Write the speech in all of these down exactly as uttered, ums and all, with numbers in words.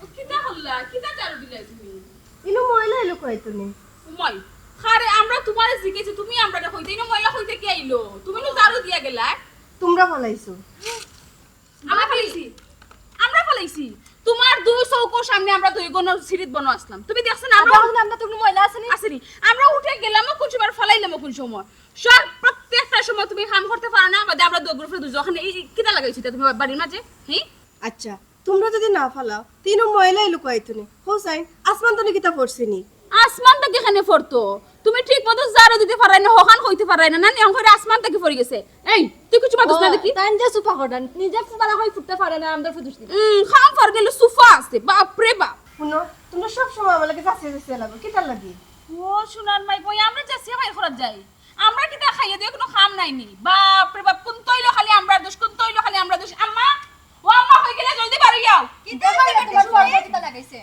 ও, কিতা করলা? কিতা ঝাড়ু দিলা তুমি? ইনো ময়লা ইলো কই তুমি? উমাই, আরে আমরা তুমারে জিকাইছি, তুমি আমরারে কইতে, ইনো ময়লা কই থাকি আইলো? তুমি নু ঝাড়ু দিয়া গেলা। তুমরা ফালাইছো। আমরা ফালাইছি, আমরা ফালাইছি। তুমার দুই চউখর সামনে আমরা দুইগুন সিঁড়িত বনো আছলাম, তুমি দেখছো না? আমরা আমরা, আমরা তো কোনো ময়লা আছে নি? আছে নি। আমরা উঠে গেলাম কোন সময়, ফালাইলাম কোন সময়? সব প্রত্যেকটা সময় তুমি কাম করতে পারো না, বাদে আমরা দুইগুন দুইজন। এই কিতা লাগাইছো ইটা তুমি বাড়ির মাঝে? হ্যাঁ? আচ্ছা, তুমরা যদি না ফালাও, তে ইনো ময়লা ইলো কই থাকি? হোসাইন, আসমান তনে কিতা পড়ছে নি? আসমান থাকি কেনে পড়তো? তুমি ঠিক মতো ঝাড়ু দিতে পাররায় না, হকান কইতে পাররায় না, না নি? অখন কইরা আসমান থাকি পড়ি গেছে। এই, তুই কিছু মাতস না দেখি? তাইন যে সুফা করান, নিজে ফুবালা কই ফুটতে পারে না, আমরার ফুদুস দিন। উম, খাম ফার গেলে সুফা আছে, বাপ রে বাপ। হুনো, তুমরা সব সময় আমার লগে যাচিয়া যাচিয়া লাগো, কিতার লাগি? ও সোনার মাই, কই আমরা যাচিয়া বাইর করাত যাই? আমরা কিতা খাইয়া দিয়া কোনো কাম নাই নি? বাপ রে বাপ, কোন তইলো খালি আমরার দোষ, কোন তইলো খালি আমরার দোষ। আম্মা, ও আম্মা, কই গেলে? জলদি বাড়ি আও। কিতা অইছে বেটি, তোমার কিতা লাগাইছে?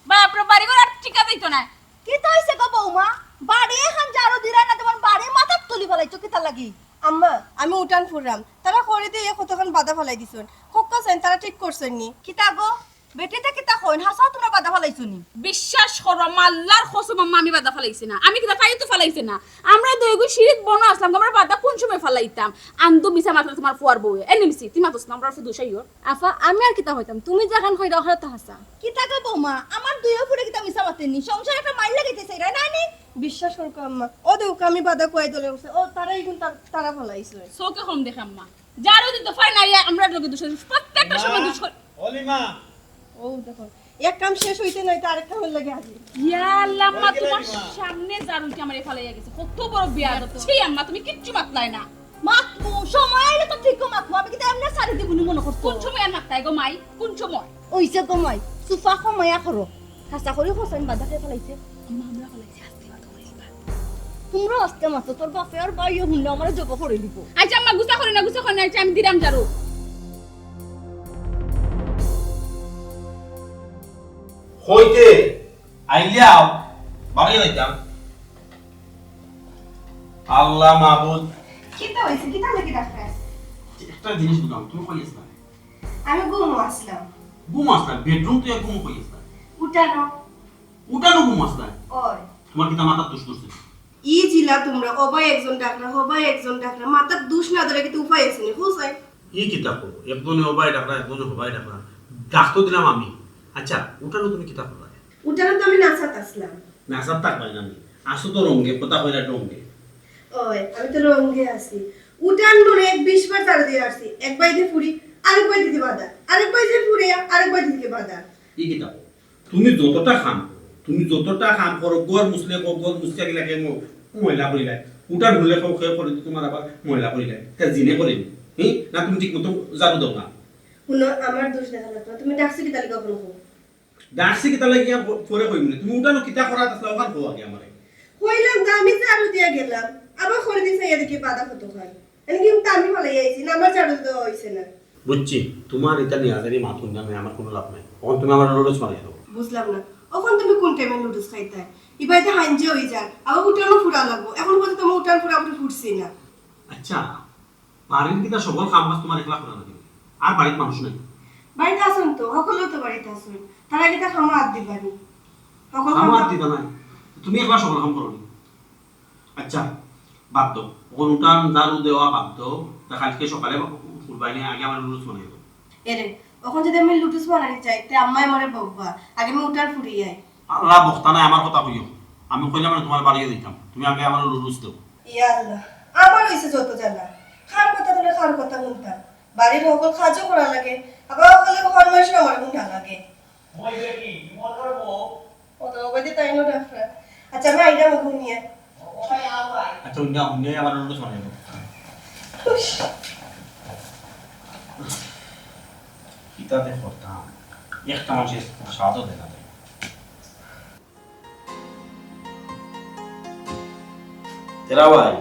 বাপ রে, বাড়ি ঘর আর টিকা দিত না। কিতা অইছে গো বৌমা? বাড়ি এখান ঝাড়ু দিরা না, তুমার বাড়ি মাথার তুলি ফালাইছো কিতার লাগি? আম্মা, আমি উঠান ফুররাম, তারা করি দিয়া কতখান বাদা ফালাই দিছইন। খোকা চাইন, তারা ঠিক করছইন নি। কিতা গো? বেটিতে কিতা কইন? হাছা তুমরা বাদা ফালাইছো নি? বিশ্বাস করো, আম্মা, আল্লার কসম, আম্মা, আমি বাদা ফালাইছি না। আমি কিতা, তাই তো ফালাইছে না। আমরা দুইগু সিঁড়িত বনো আছলাম, আমরা বাদা কোন সময় ফালাইতাম? আন্দু মিছা মাতরা তুমার ফুয়ার বউয়ে। এ নিমছি, তুই মাতস না, আমরা শুধু সাইয়র। আফা, আমি আর কিতা কইতাম? তুমি যেখান কইরা, অখান তো হাছা। কিতা গো বৌমা, আমার দুইও ফুড়ে কিতা মিছা মাতের নি? সংসার একটা মাইর লাগাইতে চাইরা না নি? বিশ্বাস করো আম্মা, ও দেখো আমি বাদা কুয়াই দলে উঠছে, ও তারা ইগুন তার-, তারা ফালাইছে। চোখে কম দেখে আম্মা। যারও দিতে পারে না, ইয়া, আমরা লোকে দুষ করি। প্রত্যেকটা সময় দুষ করি। অলিমা। ও দেখো, এক কাম শেষ অইতে নাইতে আরেক কামের লাগি হাজির। ইয়া আল্লাহ, আম্মা, তুমার সামনে যার উল্টে আমার ফালাইয়া গেছে। কত বড় বিয়াদব। ছি আম্মা, তুমি কিচ্ছু মাতলায় না। মাতমু, সময় আইলে তো ঠিকও মাতমু। আমি কিতা এমনে ছাড়ি দিমু নি মনো করছো? কোন সময় আর মাততায় গো মাই? কোন সময়? অইছে গো মাই, সুফা কমাইয়া করো। হাছা করি হোসাইন বাদা কে ফালাইছে? আম্মা, আমরা ফালাইছি, আস্তে মাতো করি দিবা। তুমরা আস্তে মাতো, তোর বাপে আর ভাইয়ে হুনলে আমারে জবো করি দিবো। আচ্ছা আম্মা, গুসা করি না, গুসা করি না, আচ্ছা আমি দিরাম ঝাড়ু। কইতে আইলাও, বাড়ি যাইতাম। আল্লাহ মাবুদ। কিতা অইছে? কিতা লাগি ডাকরায়? একটা জিনিস বুঝলাম, তুমি কই আছলা? আমি ঘুমো আছলাম। ঘুমো আছলা? বেডরুম তো এক ঘুমো কই আছলা? উঠানো। উঠানো ঘুমো আছলা? ওই। তুমার কিতা মাথার দুষ ধরছে? ই জিলা তুমরা, ও ভাই একজন ডাকরা, ও ভাই একজন ডাকরা, মাথার দুষ না ধরে কিতা উপায় আছে নি, হোসাইন? ই কিতা কও? একজনে ও ভাই ডাকরা, একজনে ও ভাই ডাকরা। ডাক তো দিলাম আমি। আচ্ছা, উঠানো তুমি কিতা কররায়? উঠানো তো আমি নাচাত আছলাম। নাচাত থাকবায় না নি? আছো তো রঙ্গে, কথা কইরা ঢঙ্গে। ওই, আমি তো রঙ্গে আছি। উঠান মনে এক বিশ বার ঝাড়ু দিয়া আইছি। এক বায়দি ফুরি, আরেক বায়দি দি বাদা। আরেক বায়দি ফুরি, আরেক বায়দি দি বাদা। ই কিতা কও? তুমি যতটা কাম করো, তুমি যতটা কাম করো, ঘর মুছলে কও, ঘর মুছিয়া গেলা কে ম-, ময়লা করিলায়। উঠান হুনলে কও, কে করে দি তুমার আবার ময়লা করিলায়। তা জিনে করে নি? হি? না তুমি ঠিক মতো ঝাড়ু দেও না? হুনো, আমার দুষ দেখা লাগতো না। তুমি ডাকছো কিতার লাগি অখন কও? ডাকছি কিতার লাগি ইয়া প-, পরে কইমু নে। তুমি উঠানো কিতা করাত আছলা, অখান কও আগে আমারে। কইলাম তো আমি ঝাড়ু দিয়া গেলাম, আবার করি দি চাইয়া দেখি বাদা কতখান। এনে কিন্তু আমি ফালাইয়া আইছি না, আমার ঝাড়ু দেওয়া অইছে না। বুঝছি, তুমার ইতা নিয়াজারি মাত হুনিয়া আমার কুনু লাভ নাই। অখন তুমি আমারে লুডুস মারাই দেও। বুঝলাম না, অখন তুমি কুন টাইমে লুডুস খাইতায়? ইবায়দি হাইঞ্জা অই যার, আবার উঠানো ফুরা লাগবো। অখন পর্যন্ত আমি উঠান ফুরাফুরি ফুরছি না। আচ্ছা, বাড়ির কিতা সকল কাম কাজ তুমার একলা করা লাগে? আর বাড়িত মানুষ নাই? বাড়িত আছইন তো, হকলেউ তো বাড়িত আছইন। তারা কিতা কামো আত দিবা নি? হকল কামো কাম আত তো দিতা নায়। তুমি একলা সকল কাম করো নি? আচ্ছা, বাদ দেও। অখন উঠান ঝাড়ু দেওয়া বাদ দেও। তা কাইলকে সকালে কুরবানি আগে আমারে লুডুস বানাই দেও। এরে, অখন যদি আমি লুডুস বানানি চাই, তে আম্মায় আমারে বকবা। আগে আমি উঠান ফুরি আই। আল্লাহ বকতা নায়, আমার কথা কইও। আমি কইলাম না তুমার বাড়িয়ে দিতাম। তুমি আগে আমারে লুডুস দেও। ইয়া আল্লাহ, আমার অইছে যত জ্বালা। কার কথা তুলে কার কথা হুনতাম। বাড়ির হকল কাজও করা লাগে, আবার হকলে হরমাইশও আমার হুনা লাগে। মই দেখি, মন করবো। ও তো ওবায়দি তাইনও ডাকরা। আচ্ছা, আমি আইরাম অখন নিয়া। আচ্ছা, হুনিয়া, হুনিয়া আমারে লুডুস বানাই দেও। উস। কিতা যে করতাম, একটা মানুষের সাহায্য দেয় না দেয়। এরা ভাই,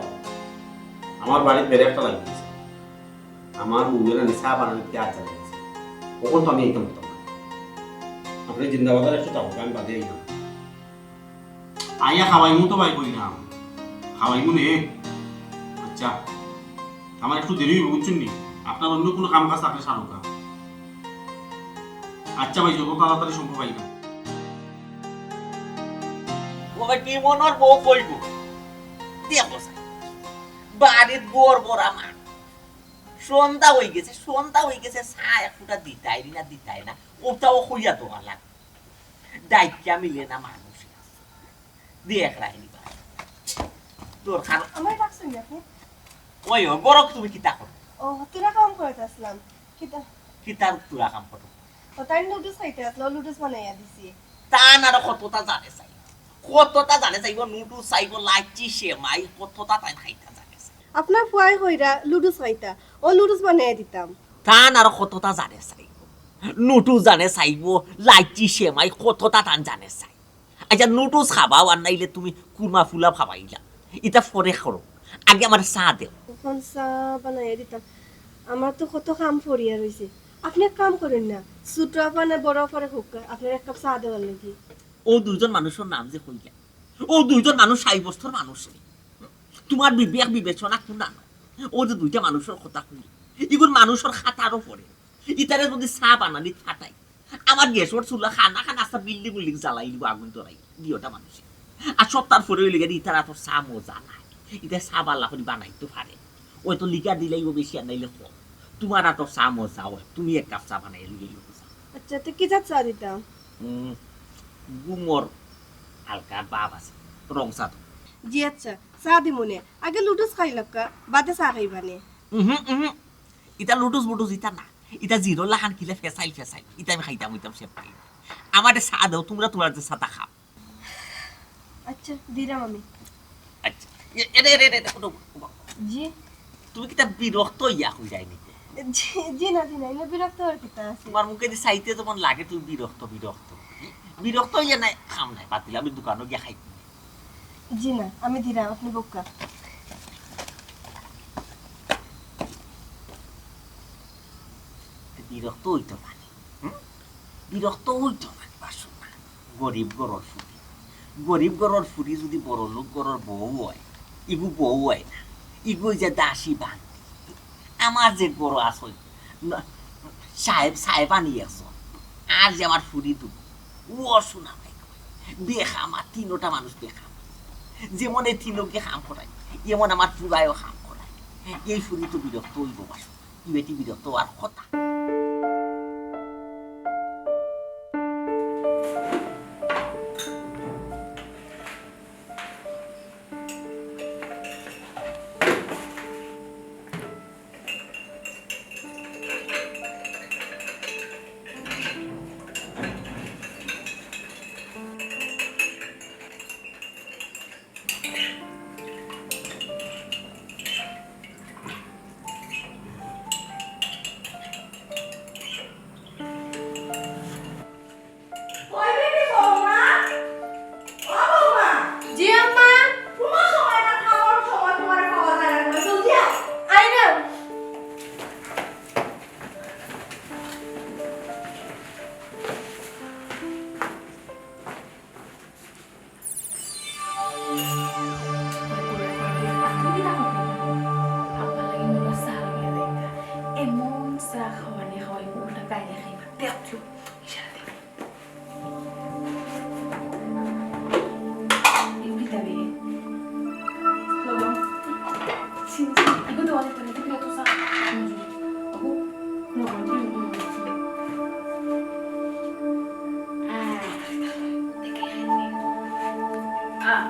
আমার বাড়িত বেড়া একটা লাগিয়ে দিছে। আমার বউয়ে নানি চা বানানিত আর জ্বালাইছে। অখন তো আমি আইতাম পারতাম না। আপনে জিন্দাবাজার একটু থাকউক্কা, আমি বাদে আইতাম। আইয়া খাওয়াইমু তো ভাই কইলাম। খাওয়াইমু নে। আচ্ছা, আমার একটু দেরি অইবো, বুঝছইন নি? আপনার অন্য কুনু কাম কাজ থাকলে সারউক্কা। আচ্ছা ভাই, যত তাড়াতাড়ি সম্ভব আইবা। ও ভাই, কি মনর বউ কইব? দেখো স্যার, বাড়িত বড় বড় আমার। সন্ধ্যা অই গেছে, সন্ধ্যা অই গেছে, চা এক ফুটা দিতাই না, দিতাই না। ওটাও কইয়া দেওয়া লাগে। ডাইকা মিলে না মানুষ। দেখ রাইনি বা। দরকার। আমারে ডাকছইন নি আপনি? ওই, ওই, গরক তুমি কিতা করো? ও, তোরা কাম করতে আসলাম। কিতা? কিতার তোরা কাম করো? ও, তাই নুডলস খাইতে আসলো, নুডলস বানাইয়া দিছি। তান আরো কততা জানে চাই। কততা জানে চাইব, নুডলস চাইব, লাচ্ছি, সেমাই, কততা তাই খাইতা জানে চাই। আপনার ফুয়ায় কইরা নুডলস খাইতা, ও নুডলস বানাইয়া দিতাম। তান আরো কততা জানে চাইব। নুডলস জানে চাইব, লাচ্ছি, সেমাই, কততা তান জানে চাই। আচ্ছা, নুডলস খাবাও আর নাইলে তুমি কুরমা ফুলা খাবাইলা। ইতা পরে করো। আগে আমার চা দেও। অখন চা বানাইয়া দিতাম। আমার তো কত কাম পড়িয়া রইছে। আপনি এক কাম করেন না। ছোট আপা না বড় আপারে হোক, আপনার এক কাপ চা দেওয়ার লাগি। ও দুইজন মানুষর নাম যে কইলা, ও দুইজন মানুষ সাব্যস্তর মানুষ নি। তোমার বিবেক বিবেচনা কোন না? ও যে দুইটা মানুষর কথা কইল, ইগুন মানুষর খাতারও পড়ে। ইতারে যদি চা বানানি ফাটাই, আমার গ্যাসর চুলা খানা খানা আস্তা বিল্ডিং উল্ডিং জ্বালাই দিব, আগুন ধরাই দিওটা মানুষে। আর সব তার পরে হইলে গেলে ইতার আতর চা মজা নাই। ইতা চা বালা করি বানাইতে পারে। ওই তো লিখা দিলেই ও বেশি আর নাইলে কম। তোমার আতর চা মজা হয়, তুমি এক কাপ চা বানাই লিখে লিখে চা। আচ্ছা, তো কি জাত চা দিতাম? উম, গুমর হালকা ভাব আছে, রং চা তো। জি আচ্ছা, চা দিমুনে। আগে লুডুস খাই লক্কা, বাদে চা খাইবা নে। উহু, উহু। ইতা লুডুস বুডুস ইতা না। ইতা জিরো লাখান কিলা ফেসাইল ফেসাইল। ইতা আমি খাইতাম, ইতাম সে পাই। আমারে চা দাও, তোমরা তোমার যে চা তা খাও। আচ্ছা, দিলাম আমি। আচ্ছা। এ, এরে, এরে, এরে, উঠো, উঠো। জি। তুমি কিতা বিরক্ত ইয়া হই যায়নি? জি, জি না, জি না, এনে বিরক্ত হওয়ার কিতা আছে? তোমার মুখে দি চাইতে যেমন লাগে তুমি বিরক্ত, বিরক্ত। বিরক্ত হইয়া নাই, খাম নাই, বাদ দিলে আমি দোকানো গিয়া খাই। জি না, আমি দিলাম, আপনি বউক্কা। বিরক্ত হইতো পারে, হুম? বিরক্ত হইতো পারে, বাসু না। গরিব ঘরর ফুরি, গরিব ঘরর ফুরি যদি বড় লোক ঘরর বউ হয়, ইগু বউ হয় না, ইগু যে দাসী বান্দি। আমার যে ঘরো আছে, না, সাহেব, সাহেব আনি একজন, আর যে আমার ফুরি দুগু, ও শোনা ভাই, বেখামা, তিনোটা মানুষ বেখামা। যেমন এই তিনোকে কাম করায়, এমন আমার ফুরায়ও কাম করায়। এই ফুরি তো বিরক্ত হইব, বাসু। ই বেটি বিরক্ত হওয়ার কথা। কই বেটি বৌমা? ও বৌমা! জি আম্মা। কোনো সময় না, খাওয়ার সময় তোমার পাওয়া যায় না, তুমি জলদি আও। আইরাম। এমন চা খাওয়ানি খাওয়াই, উল্টা গায়ে খাইবা। দেখ, ইশারা দে। এগুলি দিবি। লবণ। চিনি, চিনি। এগুলো দেওয়া যেত না, এগুলো এত চা। হুম। ওহো। লবণ। হুম, হুম, হুম। আহ। দেখে খাইনি। আহ।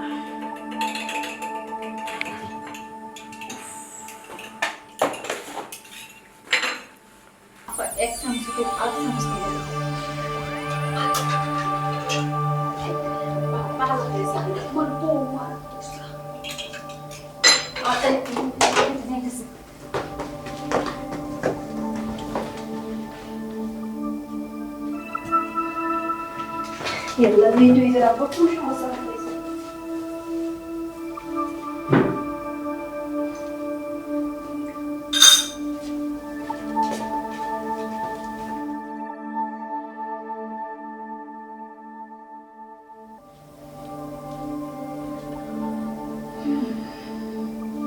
আবার এক চামচ করে আধা চামচ করে দিলাম। বাবা, ভালো হয়েছে, আমি বলবো, মা। আর তাই তুমি, তুমি গেছে। এগুলা দুই দুই জোড়া প্রথম সমস্যা হয়েছে।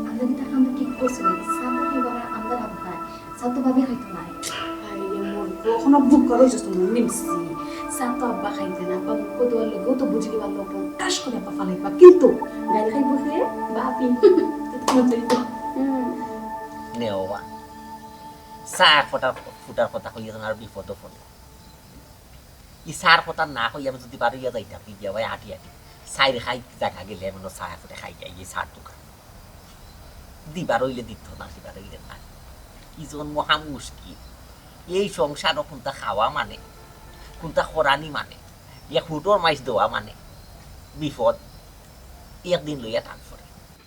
আমরা কিন্তু এখন ঠিক করছি না। সামনে এবার আমরা রাখবো না। সব তো ভাবি হয়তো নাই। আরে মন। অখনো বুক করো, just মনে মিলছি। চা তো আব্বা খাইতে না, আব্বা মুখ দেওয়ার লগেও তো বুঝি পারলো, ঠাস করে আব্বা ফালাইবা। কিন্তু গাইল খাইব কে? বাপি। তোমার জন্য। হুম। নেওয়া। চা ফুটার, ফুটার কথা কইয়া তোমার বিপদ পড়লো। ই চার কথা না কই আমি যদি বারইয়া যাইতাম, কি দিয়া ভাই আটি আটি। চাইর খাই জাগা গেলে এমন চা করে খাই যাই, এই চার দোকান। দিবার অইলে দিত না, দিবার অইলে না। ই জীবন মহা মুশকিল। এই সংসারও কোনটা খাওয়া মানে, কোনটা খরানি মানে, এক হুটোর মাইস দেওয়া মানে বিপদ। একদিন লইয়া টান পড়ে।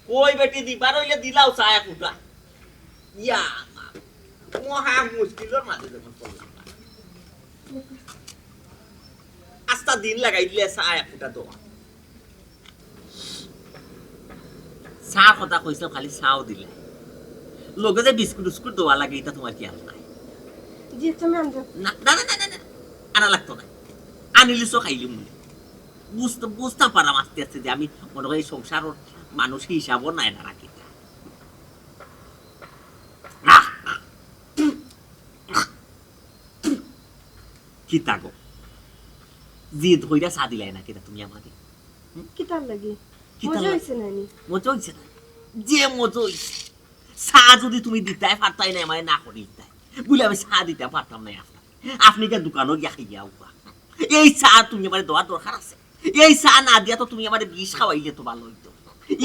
কই বেটি, দিবার অইলে দিলাও চা এক হুটা। ইয়া মা, মহা মুশকিলর মাঝে যখন পড়লাম। আস্তা দিন লাগাই দিলে চা এক ফুটা দেওয়া। চা কথা কইছিলাম, খালি চাও দিলে। লগে যে বিস্কুট উস্কুট দেওয়া লাগে, এটা তোমার খেয়াল নাই। জি, আচ্ছা, আমি আনবো। না, না, না, না, না, না। আনা লাগতো না। আনিলে চো খাইলি মনে। বুঝতে, বুঝতাম পারাম আস্তে আস্তে যে আমি মনে হয় এই সংসারর মানুষ হিসাবও নাই না রাখিতা। আহ! কিতা গো? জিদ কইরা চা দিলাই না কিতা তুমি আমারে? হুম? কিতার লাগি? কিতার মজা লাগি? অইছে না নি? মজা অইছে না? যে মজা অইছে। চা যদি তুমি দিতায় পারতায় না, আমারে না করিতায়। বুলে আমি চা দিতাম পারতাম না আপনারে। আপনে গিয়া দোকানো গিয়া খাইয়া আউবা। এই চা তুমি আমারে দেওয়ার দরকার আছে? এই চা না দিয়া তো তুমি আমারে বিষ খাওয়াইলে তো ভালো অইতো।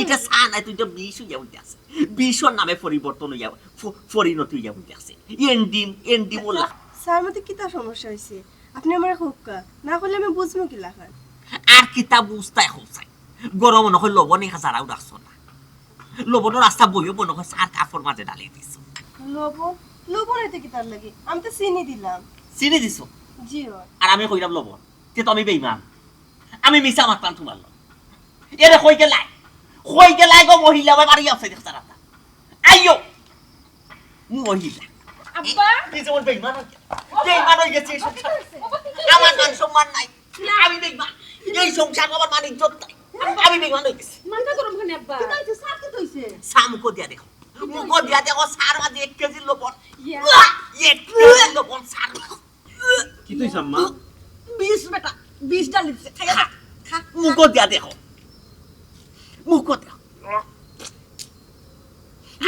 ইটা চা নায়, তো ইটা বিষ অইয়া বইতে আছে। বিষর নামে পরিবর্তন অইয়া, ফ-, পরিণতি অইয়া বইতে আছে। এন্ডিম, এন্ডিম ওলা। চার মধ্যে কিতা সমস্যা অইছে? আপনে আমারে কউক্কা। না কইলে আমি বুঝমু কিলাখান? আর কিতা বুঝতায় কউক্কা? গরম মনে হয় লবণ এক হাজারাও রাখছো না। লবণর আস্তা বইও মনে হয় চার কাপর মাঝে ঢালি দিছো। লবণ? লবণ এতে কিতার লাগি? আমি তো চিনি দিলাম। চিনি দিছো? জি অয়। আর আমি কইলাম লবণ। তে তো আমি বেইমান। আমি মিছা মাতলাম তোমার লগে। এরে কই গেলায়? কই গেলায় গো মহিলা? আমার বাড়ি আছে দেখছ না? আইও। মহিলা। আব্বা। এই যেমন বেইমান অই গেছে। বেইমান অই গেছে এই সংসার। বাবা, কি আমার হইছে? মান সম্মান নাই। না। আমি বেইমান। এই সংসার আমার মান ইজ্জত নাই। আমি বেইমান অই গেছি। মাথা গরম কেনে আব্বা? কিতা অইছে? চা কিতা অইছে? চা মুখো দিয়া দেখো। মুখো দিয়া দেখো, চার মাঝে এক কেজি লবণ। ইয়া। এক কেজি লবণ চার। কিতা অইছে আম্মা? বিষ বেটা, বিষ ঢালি দিছে। খাইয়া খা, খা, খা। মুখো দিয়া দেখো। মুখো দেখো।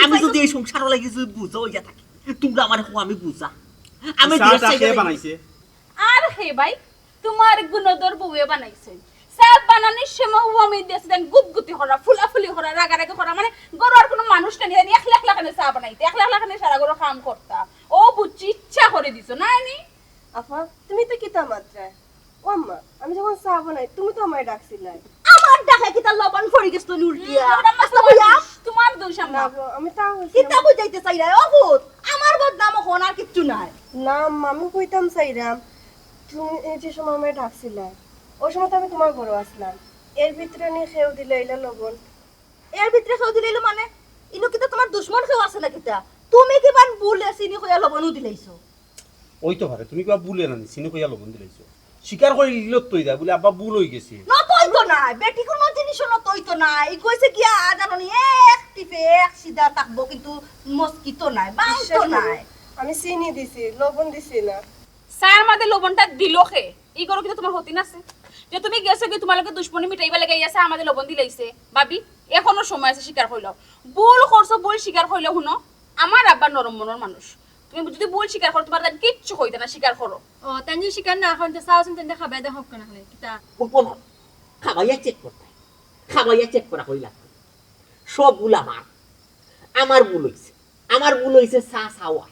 আমি যদি এই সংসার লাগি যদি বুঝা অইয়া থাকি, তোমরা আমারে কও আমি বুঝা। আমি চা বিরাট টা চাইডা কে লাগি। বানাইছে? আর হে ভাই, তোমার গুণধর বউয়ে বানাইছে। চা বানানির সময় ও আমি দিছি দেন গুদগুদি করা, ফুলাফুলি করা, রাগারাগি করা, মানে ঘরর আর কোনো মানুষ নাই, জানি একলা একলা কেনে চা বানাইতে, একলা একলা কেনে সারা ঘরর কাম করতা। ও বুঝছি, ইচ্ছা করি দিছো, না নি? আপা, তুমি তো কিতা মাতরায়? ও আম্মা, আমি যখন চা বানাই, তুমি তো আমারে ডাকছিলায়। আমার ডাকে কিতা লবণ পড়ি গেছে তো উল্টিয়া? হুম, ওটা আমার আচ্ছা, তোমার বইয়া। দোষ, তোমার দোষ, আম্মা। না গো, আমি তা কইছি। কিতা বুঝাইতে চাইরায়? ও পুত, আমার বদনাম অখন আর কিচ্ছু নাই। না আম্মা, আমি কইতাম চাইরাম, তুমি এই যে সময় আমারে ডাকছিলায়, ওই সময় তো আমি তোমার ঘরো আছলাম। এর ভিতরে নি কেউ দিলাইলা লবণ। এর ভিতরে কেউ দিলাইলো মানে? ইনো কিতা তোমার দুশমন কেউ আছে না কিতা? তুমি কিবান ভুলে চিনি কইয়া লবণও দিলাইছো? অইতো পারে, তুমি কিবা ভুলে না নি, চিনি কইয়া লবণ দিলাইছো। স্বীকার করি লিলত তো ইদা, বুলে আব্বা ভুল অই গেছে। নত অইতো নায়, বেটি কোনো জিনিসও নত অইতো নায়। ই কইছে গিয়া, জানো নি, এক টিপে এক সিধা থাকবো, কিন্তু মস্কিতো নায়, বাংতো বিশ্বাস করো, নায়। আমি চিনি দিছি, লবণ দিছি না। চার মাঝে লবণটা দিল কে? ই ঘরো কিন্তু তোমার হতিন আছে। যে তুমি গেছো কি তোমার লগে দুশমনি মিটাইবার লাগি আইয়া চার মাঝে লবণ দিলাইছে। ভাবি, এখনো সময় আছে, স্বীকার করিলাও। ভুল করছো, ভুল স্বীকার করিলাও। হুনো, আমার আব্বা নরম মনর মানুষ। তুমি যদি ভুল স্বীকার করো, তোমার তাই কিচ্ছু কইতে না, স্বীকার করো। ও, তাই যদি স্বীকার না করেন, তো চাও শুনতে খাবাই দেওয়া হোক না, কিতা? ও বোন, খাবাইয়া চেক করতে। খাবাইয়া চেক করা কই লাগবে। সব ভুল আমার। আমার ভুল অইছে। আমার ভুল অইছে চা চাওয়া।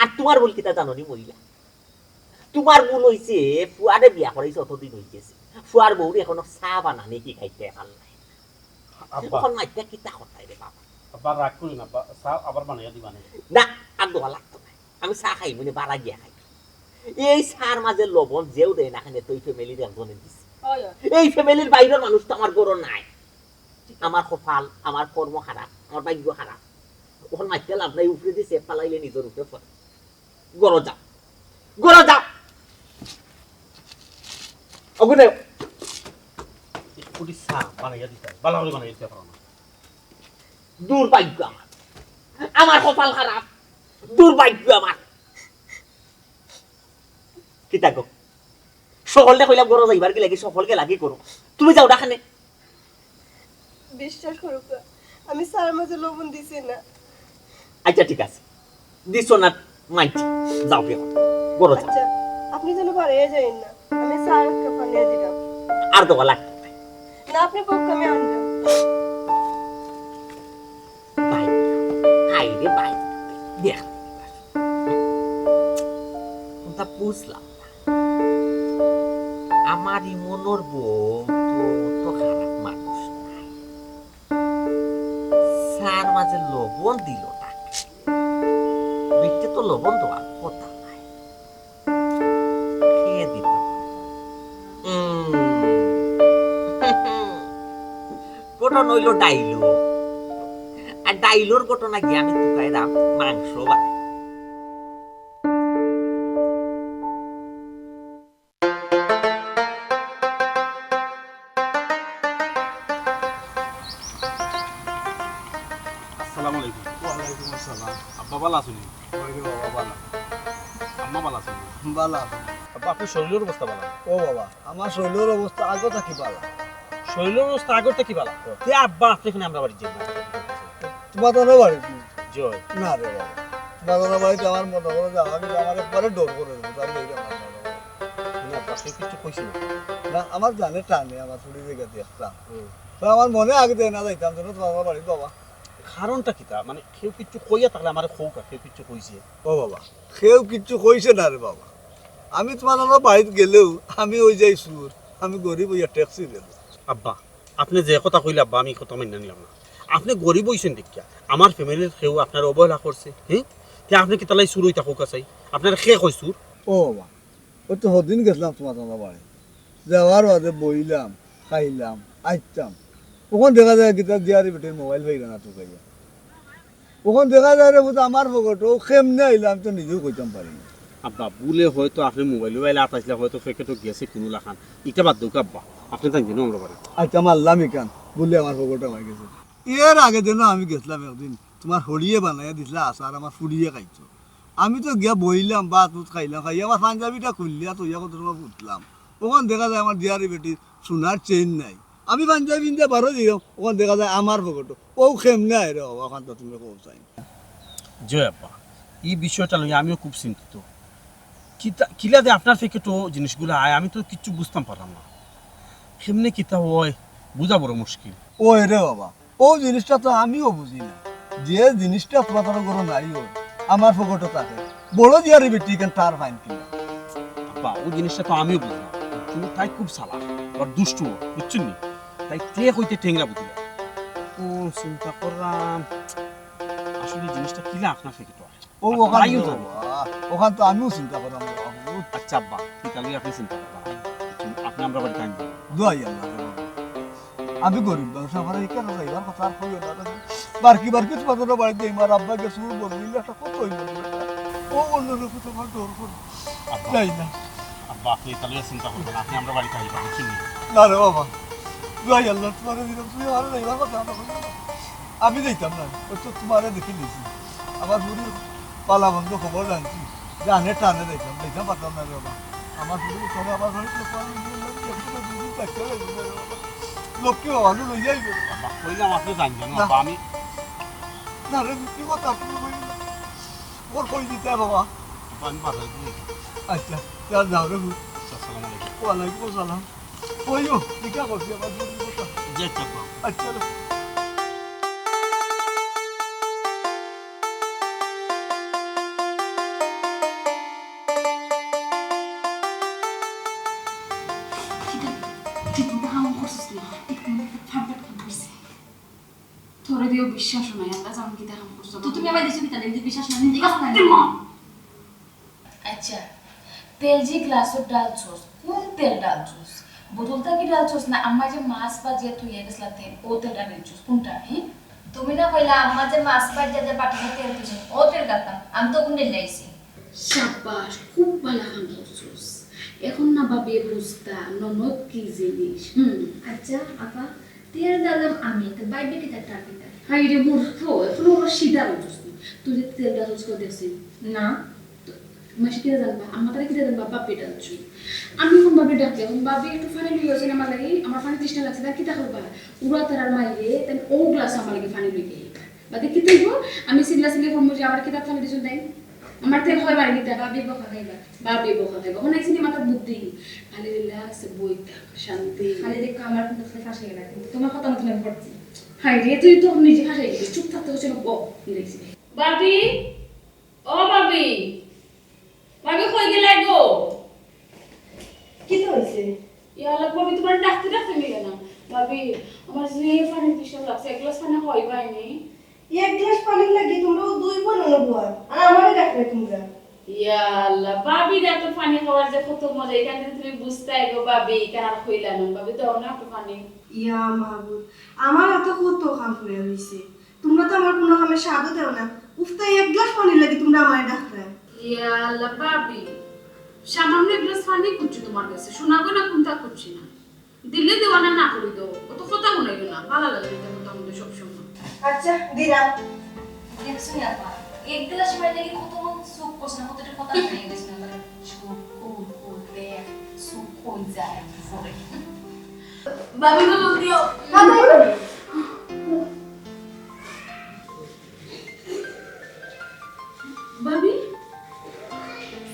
আর তোমার ভুল কিতা জানো নি মহিলা? তোমার ভুল অইছে ফুয়ারে বিয়া করাইছো অতদিন অই গেছে। ফুয়ার বউরে এখনো চা বানানি কি খাইতে পারলাই। আব্বা। এখন মাইতে কিতা করতাই রে বাবা? আব্বা রাগ করি না, আব্বা, চা আবার বানাইয়া দিবা নি? না, আর দোয়া লাগতো না। আমি চা খাই মানে বাড়া গিয়া খাই। এই চার মাঝে লবণ যেও দেয় না কেনে তো এই ফ্যামিলির একজনে দিছে। হয়, হয়। এই ফ্যামিলির বাইরের মানুষ তো আমার ঘরো নাই। আমার কপাল, আমার কর্ম খারাপ, আমার ভাগ্য খারাপ। ওখান মাইতে লাভ নাই, উপরে দিয়ে চেপ ফালাইলে নিজের উপরে পড়ে। ঘরো যাও, ঘরো যাও। অগুনে এক কোটি চা বানাইয়া দিতে, বালা করে বানাইয়া দিতে পারো না। দুর্ভাগ্য আমার, আমার কপাল খারাপ, দুর্ভাগ্য আমার। কিতা গো? সকলরে কইলাম ঘরো যাইবার গি লাগি, সকল গেলাগি করো, তুমি যাও না কেনে? বিশ্বাস করুক্কা, আমি চার মাঝে লবণ দিছি না। আচ্ছা, ঠিক আছে, দিছো না, মানছি, যাও গি, ঘরো যাও। আচ্ছা, আপনি যেন বাড়াইয়া যাইয়েন না, আমি চা এক কাপ আনিয়া দিলাম। আর দেওয়া লাগতো না। না, আপনি বউক্কা, আমি আনলাম। ভাই, হায় রে ভাই, দেখ, কোনটা বুঝলাম না। আমার ইমনর বউ তো অত খারাপ মানুষ নায়। চার মাঝে লবণ দিল না। বিটে তো লবণ দেওয়ার কথা নায়। খেয়ে দিত। উম। ঘটনা অইল ডাইলো। আর ডাইলোর ঘটনা গিয়া আমি তুকাইরাম মাংস বানাই। আসসালামু আলাইকুম। ওয়ালাইকুম আসসালাম। আব্বা ভালা আছইন নি? ওই রে বাবা, ভালা। আম্মা ভালা আছইন নি? ভালা আছইন। আব্বা, আপনার শরীলর অবস্থা ভালা? ও বাবা, আমার শরীলর অবস্থা আগে থাকি ভালা। শরীলর অবস্থা আগে থাকি ভালা? তে আব্বা, আপনে কেনে আমরার বাড়িত যাইন না? তুমার তো বাড়িত নি? জি অয়। না রে বাবা, তুমার তো বাড়িত আমার মনে করো যে আমি আমার একবারে ডর করে দেবো, আমি এই জায়গায় না, না, আব্বা, কেউ কিচ্ছু কইছে না। না, আমার জানে টানে, আমার ফুড়ি জায়গা দেখতাম। হুম। তো আমার মনে আগে দেয় না যাইতাম, যেন তুমার বাড়িত বাবা। কারণটা কিতা? মানে, কেউ কিচ্ছু কইয়া থাকলে আমারে কউক্কা, কেউ কিচ্ছু কইছে? ও বাবা, কেউ কিচ্ছু কইছে না রে বাবা। আমি তুমার বাড়িত গেলেও আমি অই যাই চুর, আমি গরিব অইয়া ট্যাক্সি গেল। আব্বা, আপনে যে কথা কইলা আব্বা, আমি ই কথা মাইন্না নিলাম না। আপনে গরিব অইছইন দেখিয়া আমার ফ্যামিলির কেউ আপনারে অবহেলা করছে, হুম? তে আপনে কিতার লাগি চুর অইতা কউক্কা চাই? আপনারে কে কয় চুর? ও বাবা, অউ তো হদিন গেছলাম তুমার বাড়িত, যাওয়ার বাদে বইলাম, খাইলাম, আইতাম, অখন দেখা যায় কিতা দিয়ারি বেটির মোবাইল পাইরা না তুকাইয়া। অখন দেখা যায় রে পুত আমার পকেটো, অউ কেমনে আইলা আমি তো নিজেও কইতাম পারি না। আব্বা, ভুলে হয়তো আপনে মোবাইল উবাইল আতাইছলা, হয়তো পকেটো গেছে কুনু লাখান। ইটা বাদ দেউক্কা আব্বা, আপনে যাইন যেন আমরার বাড়িত। আইচ্ছা, মানলাম ইখান, ভুলে আমার পকেটো আই গেছে। এর আগে যেন আমি গেছলাম একদিন, তুমার হড়িয়ে বানাইয়া দিছলা আচার, আমার ফুড়িয়ে খাইছো। আমি তো গিয়া বইলাম, ভাত উত খাইলাম, খাইয়া আমার পাঞ্জাবিটা খুলিয়া থইয়া কত সময় উঠলাম। অখন দেখা যায় আমার দিয়ারি বেটির সোনার চেইন নাই। আমি পাঞ্জাবি পিন্দিয়া বারো দিলাম, অখন দেখা যায় আমার পকেটো। অউ কেমনে আয় রে বাবা, অখান তো তুমি কও চাই। জি আব্বা, ই বিষয়টা লইয়া আমিও খুব চিন্তিত। কিতা, কিলা যে আপনার পকেটো জিনিসগুলা আয়, আমি তো কিচ্ছু বুঝতাম পারলাম না। কেমনে কিতা অয়, বুঝা বড় মুশকিল। ওই রে বাবা, অউ জিনিসটা তো আমিও বুঝি না। যে জিনিসটা তুমার ঘরো নাই, অউ আমার পকেটো থাকে। বড় দিয়ারি বেটি ইখান তার ফাইন কিনা? আব্বা, অউ জিনিসটা তো আমিও বুঝি না। কিন্তু তাই খুব চালাক, আবার দুষ্টু, বুঝছইন নি? তাই তে কইতে ঠেংরা বুঝি না। অউ চিন্তা করলাম, আসলে জিনিসটা কিলা আপনার পকেটো আয়। অউ আর অখান তাইও তো জানে। বাবা, অখান তো আমিও চিন্তা করলাম রে বাবা। আচ্ছা আব্বা, কিতা লইয়া আপনে চিন্তা করবা? আপনে আমরার বাড়িত আইন। দোয়াই আল্লাহ রে বাবা। আমি গরিব মানুষ, আমারে ইখানো যাইবার কথা আর কইও না রে। বারকি বারকি তুমার বাড়িত যাইমু, আর আব্বা গেছে, অউ বলবো, ইলা একটা কথা অইলো না। অউ বললো না, কথা আমার ডর করে। আব্বা। যাই না। আব্বা, আপনে ইতা লইয়া চিন্তা করবা না, আপনে আমরার বাড়িত আইবা, বুঝছইন নি? না রে বাবা, দোয়াই আল্লাহ, তুমারে দিলাম, তুমি আমারে যাইবার কথা না কইও না। আমি যাইতাম না, অউ তো তুমারে দেখি নিছি। আমার ফুড়ির ভালা মন্দ খবর জানছি, জানে টানে যাইতাম, যাইতাম পারতাম না রে বাবা। আমার ফুড়ি তোরে আমার বাড়িত লোক আমি নিয়ে এলাম, দেখতে তো দুদিন থাকতে লাগবে রে বাবা। লক্ষ্মী বাবা, আমি লইয়া আইবে রে বাবা। আব্বা, কইলাম আপনে যাইন যেন, না। আব্বা, আমি না রে, মিথ্যে কথা আপনে কইলেন না। ওর কই দিতে বাবা? আব্বা, আমি বাজারে দিয়ে আইছি। আচ্ছা, তে যাও রে। আচ্ছা, আসসালামু আলাইকুম। ওয়ালাইকুম আসসালাম। ওইও, কিতা করছি আবার? জি, আচ্ছা, আব্বা। আচ্ছা রে। তোরে দিও বিশ্বাস নাই, আল্লাহ জানে কিতা কাম করছো। তো তুমি আমারে দিছো কিতা, যদি বিশ্বাস না, নিতে গেছ না? আচ্ছা, তেল যে গ্লাসো ঢালছস, কুন তেল ঢালছস? বোতল থাকি ঢালছস না, আম্মা যে মাছ ভাজিয়া থইয়া গেছলা তেল, অউ তেলটা ঢালছস, কুনটা, হি? তুমি না কইলা, আম্মা যে মাছ ভাজিয়া যে বাটিত তেল দিছইন, অউ তেল ঢালতাম, আমি তো কুন ঢালিয়া আইছি। সাব্বাস, খুব ভালা কাম করছস। এখন না ভাবিয়ে বুঝতা ননদ কি জিনিস। হুম। আচ্ছা, আপা, তেল ঢাললাম আমি, তো ভাবিয়ে কিতা ঢালবে? হায় রে মূর্খ, এখনো ওরা সিধা বুঝছস না। তুই যে তেল ঢালছস কেউ দেখছে? না। তো মাসি কিতা জানবা, আমার তারা কিতা জানবা, বাপি ডাকছু। আমি এখন বাপি ডাকলে, এখন বাপি একটু পানি লই আইছইন আমার লাগি, আমার পানি তৃষ্ণা লাগছে, তার কিতা করবা? উড়া তারার মাইরে, তাই ও গ্লাস আমার লাগি পানি লই আইবা। বাদে কিতা অইবো? আমি চিল্লা চিল্লি করমু যে আমার কিতা পানি দিছইন তাই? আমার তেল হয় বাড়ি দিতা। বাপি বকা খাইবা। বাপি বকা খাইবা। এখন আইছি নি মাথাত বুদ্ধি। খালি রিল্যাক্স বইতা, শান্তি। খালি দেখো আমার কিন্তু খালি ফাঁসে গেলা, কিন্তু তোমার কথা মতন আমি করছি। হায় রে, তুই তো নিজে ফাঁসে গেলি, চুপ থাকতে হচ্ছে না, বক, মিলাইছি। বাপি, ও বাপি, বাপি কই গেলা গো? কিতা অইছে? ইয়া আল্লাহ, বাপি তোমার ডাকতে ডাকতে মিলে না। বাপি, আমার যে পানি পিছন লাগছে, এক গ্লাস পানি খাওয়াইবায় নি? এক গ্লাস পানির লাগি তোমরা দুই বোন অনুভব, আর আমারে ডাকলে তোমরা। ইয়া আল্লাহ, বাপি, এত পানি খাওয়ার যে কত মজা, এখান থেকে তুমি বুঝতে গো বাপি, এখানে আর কইলা না, বাপি, দাও না একটু পানি। ইয়া মাহবুব, আমার এত কত কাম পড়ে রইছে, তোমরা তো আমার কোনো কামে সাথও দেও না। উফ, তাই এক গ্লাস পানির লাগি তোমরা আমারে ডাকরায়। ইয়া আল্লাহ, বাপি, সামান্য এক গ্লাস পানি খুঁজছি তোমার কাছে, শোনাবো না কোনটা খুঁজছি না। দিলে দেওয়া না, না করি দেও, অত কথা হুনাইও না, ভালা লাগে না কথা হুনতে সবসময়। আচ্ছা, দিলাম। দেখছো নি আপা, এক গ্লাস পানি লাগি কত সুখ করছে না, কতটা কথা হুনাই গেছে না, মানে, চোখ, কুল, কুল, পেট, সুখ হয়ে যায়, কি করে। বাপি গো, জলদি আও। বাপি,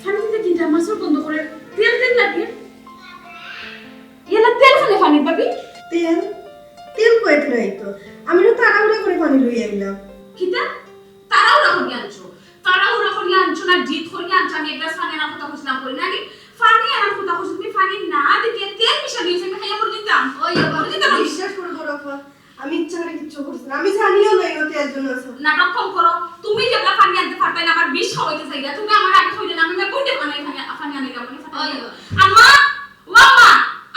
পানি দিতে কিতা মাছর গন্ধ করে, তেল তেল লাগে। এলা তেল খানে পানি, বাপি? তেল? তেল কই নাই তো। আমি তো তাড়াহুড়া করে পানি লই আইলাম। কিতা? তাড়াহুড়া করি আনছো? তাড়াহুড়া করি আনছো না, জিদ করি আনছো? আমি এক গ্লাস পানি আনার কথা কইছিলাম করি না নি? পানি আনার কথা কইছি, তুমি পানি না দিতে তেল মিশা দিয়েছো, আমি খাইয়া মরে দিতাম। ওই, ওই, মরে দিতাম আমি। বিশ্বাস করো, বড় আপা, আমি ইচ্ছা করে কিচ্ছু করছি না, আমি জানিও না এই তেল জন্য আছে। নাটক কম করো। তুমি যেগুলা পানি আনতে পারতাই না, আমার বিষ খাওয়াইতে চাইলা, তুমি আমার আগে কইলে না, আমি না কোনটা পানি, পানি, পানি আনিলাম, মানে পানি ওই। আনিলাম। আম্মা, ও আম্মা,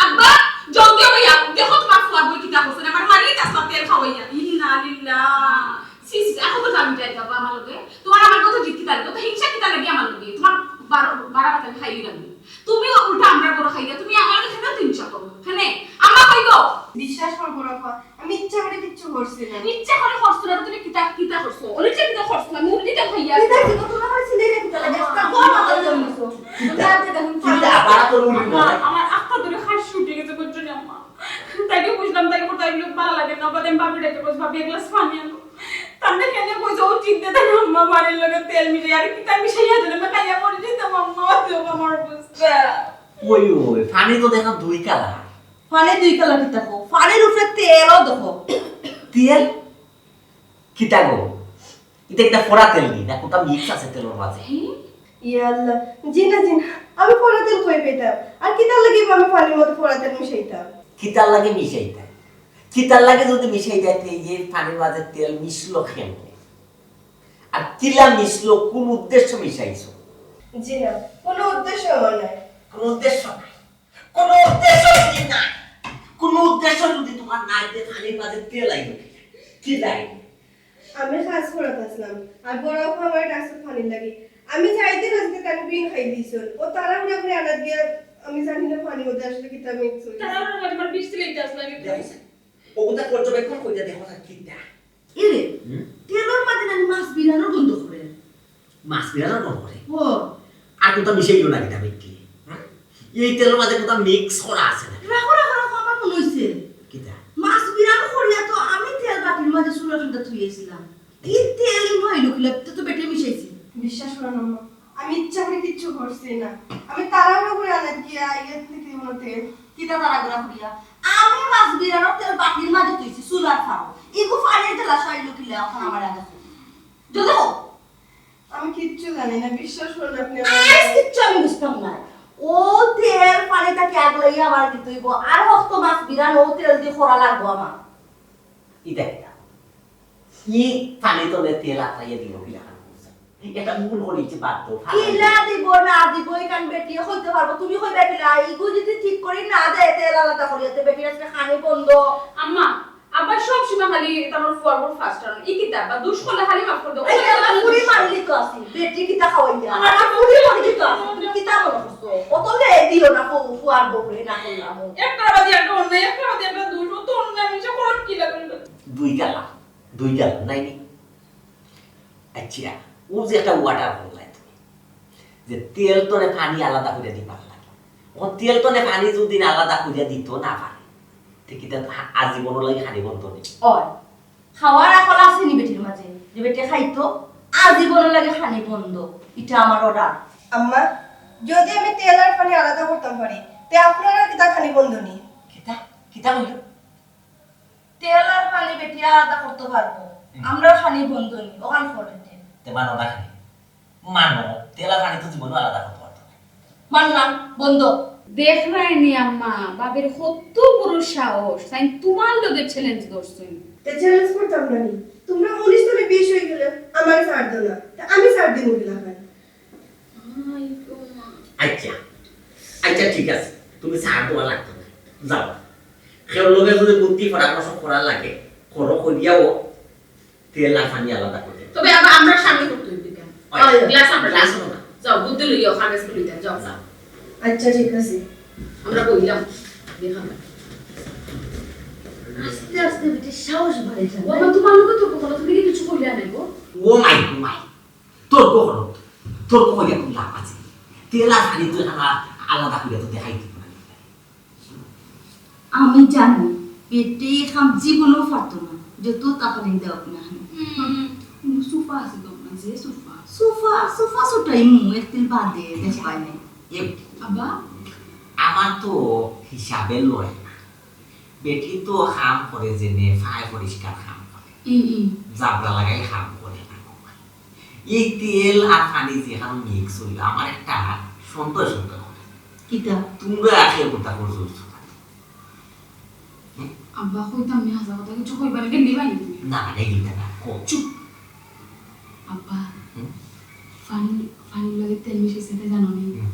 আব্বা, জলদি ভাইয়া, দেখো তোমার ফুয়া বই কিতা করছে, আমার মারি তাসলা তেল খাওয়াইয়া। ইন্না লিল্লাহ। সি, সি, এখন তো আমি যাই যাবো আমার লগে। তোমার আমার কত জিদ কিতা লাগে, কত হিংসা কিতা লাগে আমার লগে। তোমার বারো, বারো কথা আমি খাইলাম। তুমি উল্টা আমরা বড় খাইলা, তুমি আমার লগে কেন হিংসা করো? কেনে? আম্মা কই গো? বিশ্বাস করো বড় আপা, আমি ইচ্ছা করে কিচ্ছু করছি না। ইচ্ছা করে করছো না, তুমি কিতা, কিতা করছো? অনিচ্ছা কিতা করছো? আমি উল্টা খাইয়া কিতা আছি। কিতা তোমার আমার ছেলে রে কিতা লাগে? আম্মা, বড় মাথা জন্মছো। কিতা? কিতা? বাড়া তোর উল্টা আম্মা, না। আমার আত্মা ধরে হাসি উঠে গেছে, বুঝছো নি আম্মা? তাইকে বুঝলাম, তাইকে কোথায় গেলে ভালো লাগে না। বাদে আমি ভাবি ডাকে বলছি, "ভাবি, এক গ্লাস পানি আনো।" তার না কেন কইছে, "ও চিনতে দেয় না, আম্মা, পানির লগে তেল মিশাই।" আরে, কিতা মিশাইয়া দিলে, আমি খাইয়া মরে যেতাম, আম্মা, ও তো আমার অবস্থা। ওই, ওই, পানি তো দেখো দুই কালার। পানি দুই কালার কিতা কও? পানির উপরে তেলও দেখো। তেল? কিতা গো? ইটা কিতা ফোড়া তেল নি? না কোনটা মিক্স আছে তেলর মাঝে? ইয়া আল্লাহ, জি না, জি না, আমি ফোড়া তেল কই পেতাম? আর কিতার লাগি আমি পানির মধ্যে ফোড়া তেল মিশাইতাম? কিতার লাগি মিশাইতাম? কিতার লাগি যদি মিশাইতাম, তে এই যে পানির মাঝে তেল মিশলো কেমনে? আর কিলা মিশলো, কোন উদ্দেশ্য মিশাইছো? জি না, কোনো উদ্দেশ্য আমার নাই। কোনো উদ্দেশ্য নাই? কোনো উদ্দেশ্য যদি নাই, কোনো উদ্দেশ্য যদি তোমার নাই, তে পানির মাঝে তেল আইলো কি? কি লাগে? আমি কাজ করাত আসলাম, আর বড় আপা আমার কাছে পানি লাগে। আমি যাইতে না যাইতে তানবিন খাই দিছন। ও তাড়াহুড়া করে আনাত গিয়া আমি জানি না পানির মধ্যে আসলে কিতা মিক্স হইছে। তাড়াহুড়া করে আমার বিষ দিলে এটা আসলে আমি দেখো, ওগুলা পর্যবেক্ষণ কইরা দেখো না কিতা। এরে, হুম? তেলর মাঝে নানি মাছ বিরানোর গন্ধ করে। মাছ বিরানোর গন্ধ করে? ও। আর কোনটা মিশাইলো না কিতা বেটি? হ্যাঁ? এই তেলর মাঝে কোনটা মিক্স করা আছে না? রাখো, রাখো, রাখো, আমার মনে হইছে। কিতা? মাছ বিরানো করিয়া তো আমি তেল বাটির মাঝে চুলা টুলা থুইছিলাম। এই তেল মনে হইলো কিলা, তো, তো বেটে মিশাইছি। বিশ্বাস করো না, আম্মা। আমি ইচ্ছা করে কিচ্ছু করছি না। আমি তাড়াহুড়ো করে আনাত গিয়া ইয়ে থেকে মনে তেল। কিতা তাড়াহুড়া করিয়া? আমি মাছ বিরানোর তেল বাটির মাঝে তুইছি, চুলার ফাও। ইগু পানির তেল আসা আইলো কিলা, এখন আমার আগে কও। যদি কও। আমি কিচ্ছু জানি না, বিশ্বাস করুন আপনি আমার আজ কথা। কিচ্ছু আমি বুঝতাম না। ও তেল পানিটাকে আগলাইয়া আমার দিতে হইব, আর হক্ত মাছ বিরানো ও তেল দিয়ে করা লাগবো আমার। ইটা কিতা? ই পানি তলে তেল আতাইয়া দিব কিলা খান করছে? এটা ভুল করেছি, বাদ দাও, ফালাই দাও। কিলা দিব না দিব, এখান বেটিয়ে কইতে পারবো, তুমি কইবা কিলা? ইগু যদি ঠিক করি না দেয়, তেল আলাদা করিয়া তে বেটির আজকে খানি বন্ধ। আম্মা, আব্বা সব সময় খালি তার ফুয়ার উপর ফার্স্ট টান। ই কিতা বা দুষ করলে খালি মাফ করে দাও। এই যে আমার ফুরি মারলি তো আছি, বেটি কিতা খাওয়াইয়া? আমার আমার ফুরি মারলি তো আছি, তুমি কিতা মনে করছো? অত লে দিও না, ফু-, ফুয়ার বউরে না করলাম। একটা বাদে একটা অন্যায়, একটা বাদে একটা দুষ, ও তো অন্যায় মিশে কোন কি লাগবে? দুই কালা, দুই কালা, নাই নি? আচ্ছা, ও যে একটা ওয়াটার বললাই তুমি। যে তেল তনে পানি আলাদা করিয়া দিবার লাগে। অখন তেল তনে পানি যদি আলাদা করিয়া দিতো না পারে, তে কিতা আজীবনর লাগি খানি বন্ধ নি? অয়, খাওয়ার আকল আছে নি বেটির মাঝে যে বেটি খাইতো আজীবনর লাগি খানি বন্ধ? ইটা আমার অর্ডার। আম্মা, যদি আমি তেল আর পানি আলাদা করতাম পারি, তে আপনারার কিতা খানি বন্ধ নি? কিতা? কিতা কইলো? তেল আর পানি বেটি আলাদা করতো পারবো, হুম। আমরার খানি বন্ধ নি, অখান করেন। তে মানো না খানি। মানো, তেল আর পানি তো জীবনও আলাদা করতো পারতো না। মানলাম, বন্ধ। দেখরায়নি আম্মা, ভাবির কত বড় সাহস, তাইন তুমার লগে চ্যালেঞ্জ ধরছইন। তে চ্যালেঞ্জ করতাম না নি? তুমরা উনিশ তনে বিশ অইগেলে আমারে ছাড় দেও না, তে আমি ছাড় দিমু কিলা খান? আই গো মা। আচ্ছা, আচ্ছা, ঠিক আছে, তুমি ছাড় দেওয়া লাগতো না, যাও। কেউর লগে যদি বুদ্ধি পরামর্শ করা লাগে, করো, করিয়াও তেল আর পানি আলাদা করে। তবে আবার আমরার সামনে করতে হইবে কেন? অয়। গ্লাস আমরা গ্লাস হলো না। যাও, বুদ্ধি লইয়া ওখানে স্কুলে যাও, যাও। যাও। আচ্ছা, ঠিক আছে। আমরা বইলাম, দেখাম। আস্তে আস্তে বেটি সাহস বাড়ে যায়। ও মা, তুমার লগে তর্ক করো, তুমি কি কিছু কইলা না গো? ও মাই, ও মাই। তর্ক করো, তর্ক করিয়া কোনো লাভ আছে? তেল আর পানি তো এখানে আলাদা করিয়া তো দেখাই দিব না। আমি জানি, বেটি এই কাম জীবনেও পারতো না, যত টাকা নিন দেওয়া না কেন। হুম। কিন্তু সোফা আছে তো আপনার, যে সোফা। সোফা, সোফা ছুটাইমু, একদিন বাদে, দেখ পাই নাই। এ, আব্বা? আমার তো হিসাবে লয় না। বেটি তো কাম করে যেনে, ফায় পরিষ্কার কাম করে। ই, ই। জাবরা লাগাই কাম করে না। এই তেল আর পানি যেখানে মিক্স হইল, আমার একটা সন্দেহ সন্দেহ হয়। কিতা? তুমরা আগে কোথা করছো? আব্বা, কইতাম নি, হাছা কথা কিছু কইবার গেলে নিবাই না তুমি। না, না, এই দিকটা না, কো। চুপ। আব্বা, হুম? পানি, পানির লগে তেল মিশাইছে, এটা জানো নি? হুম।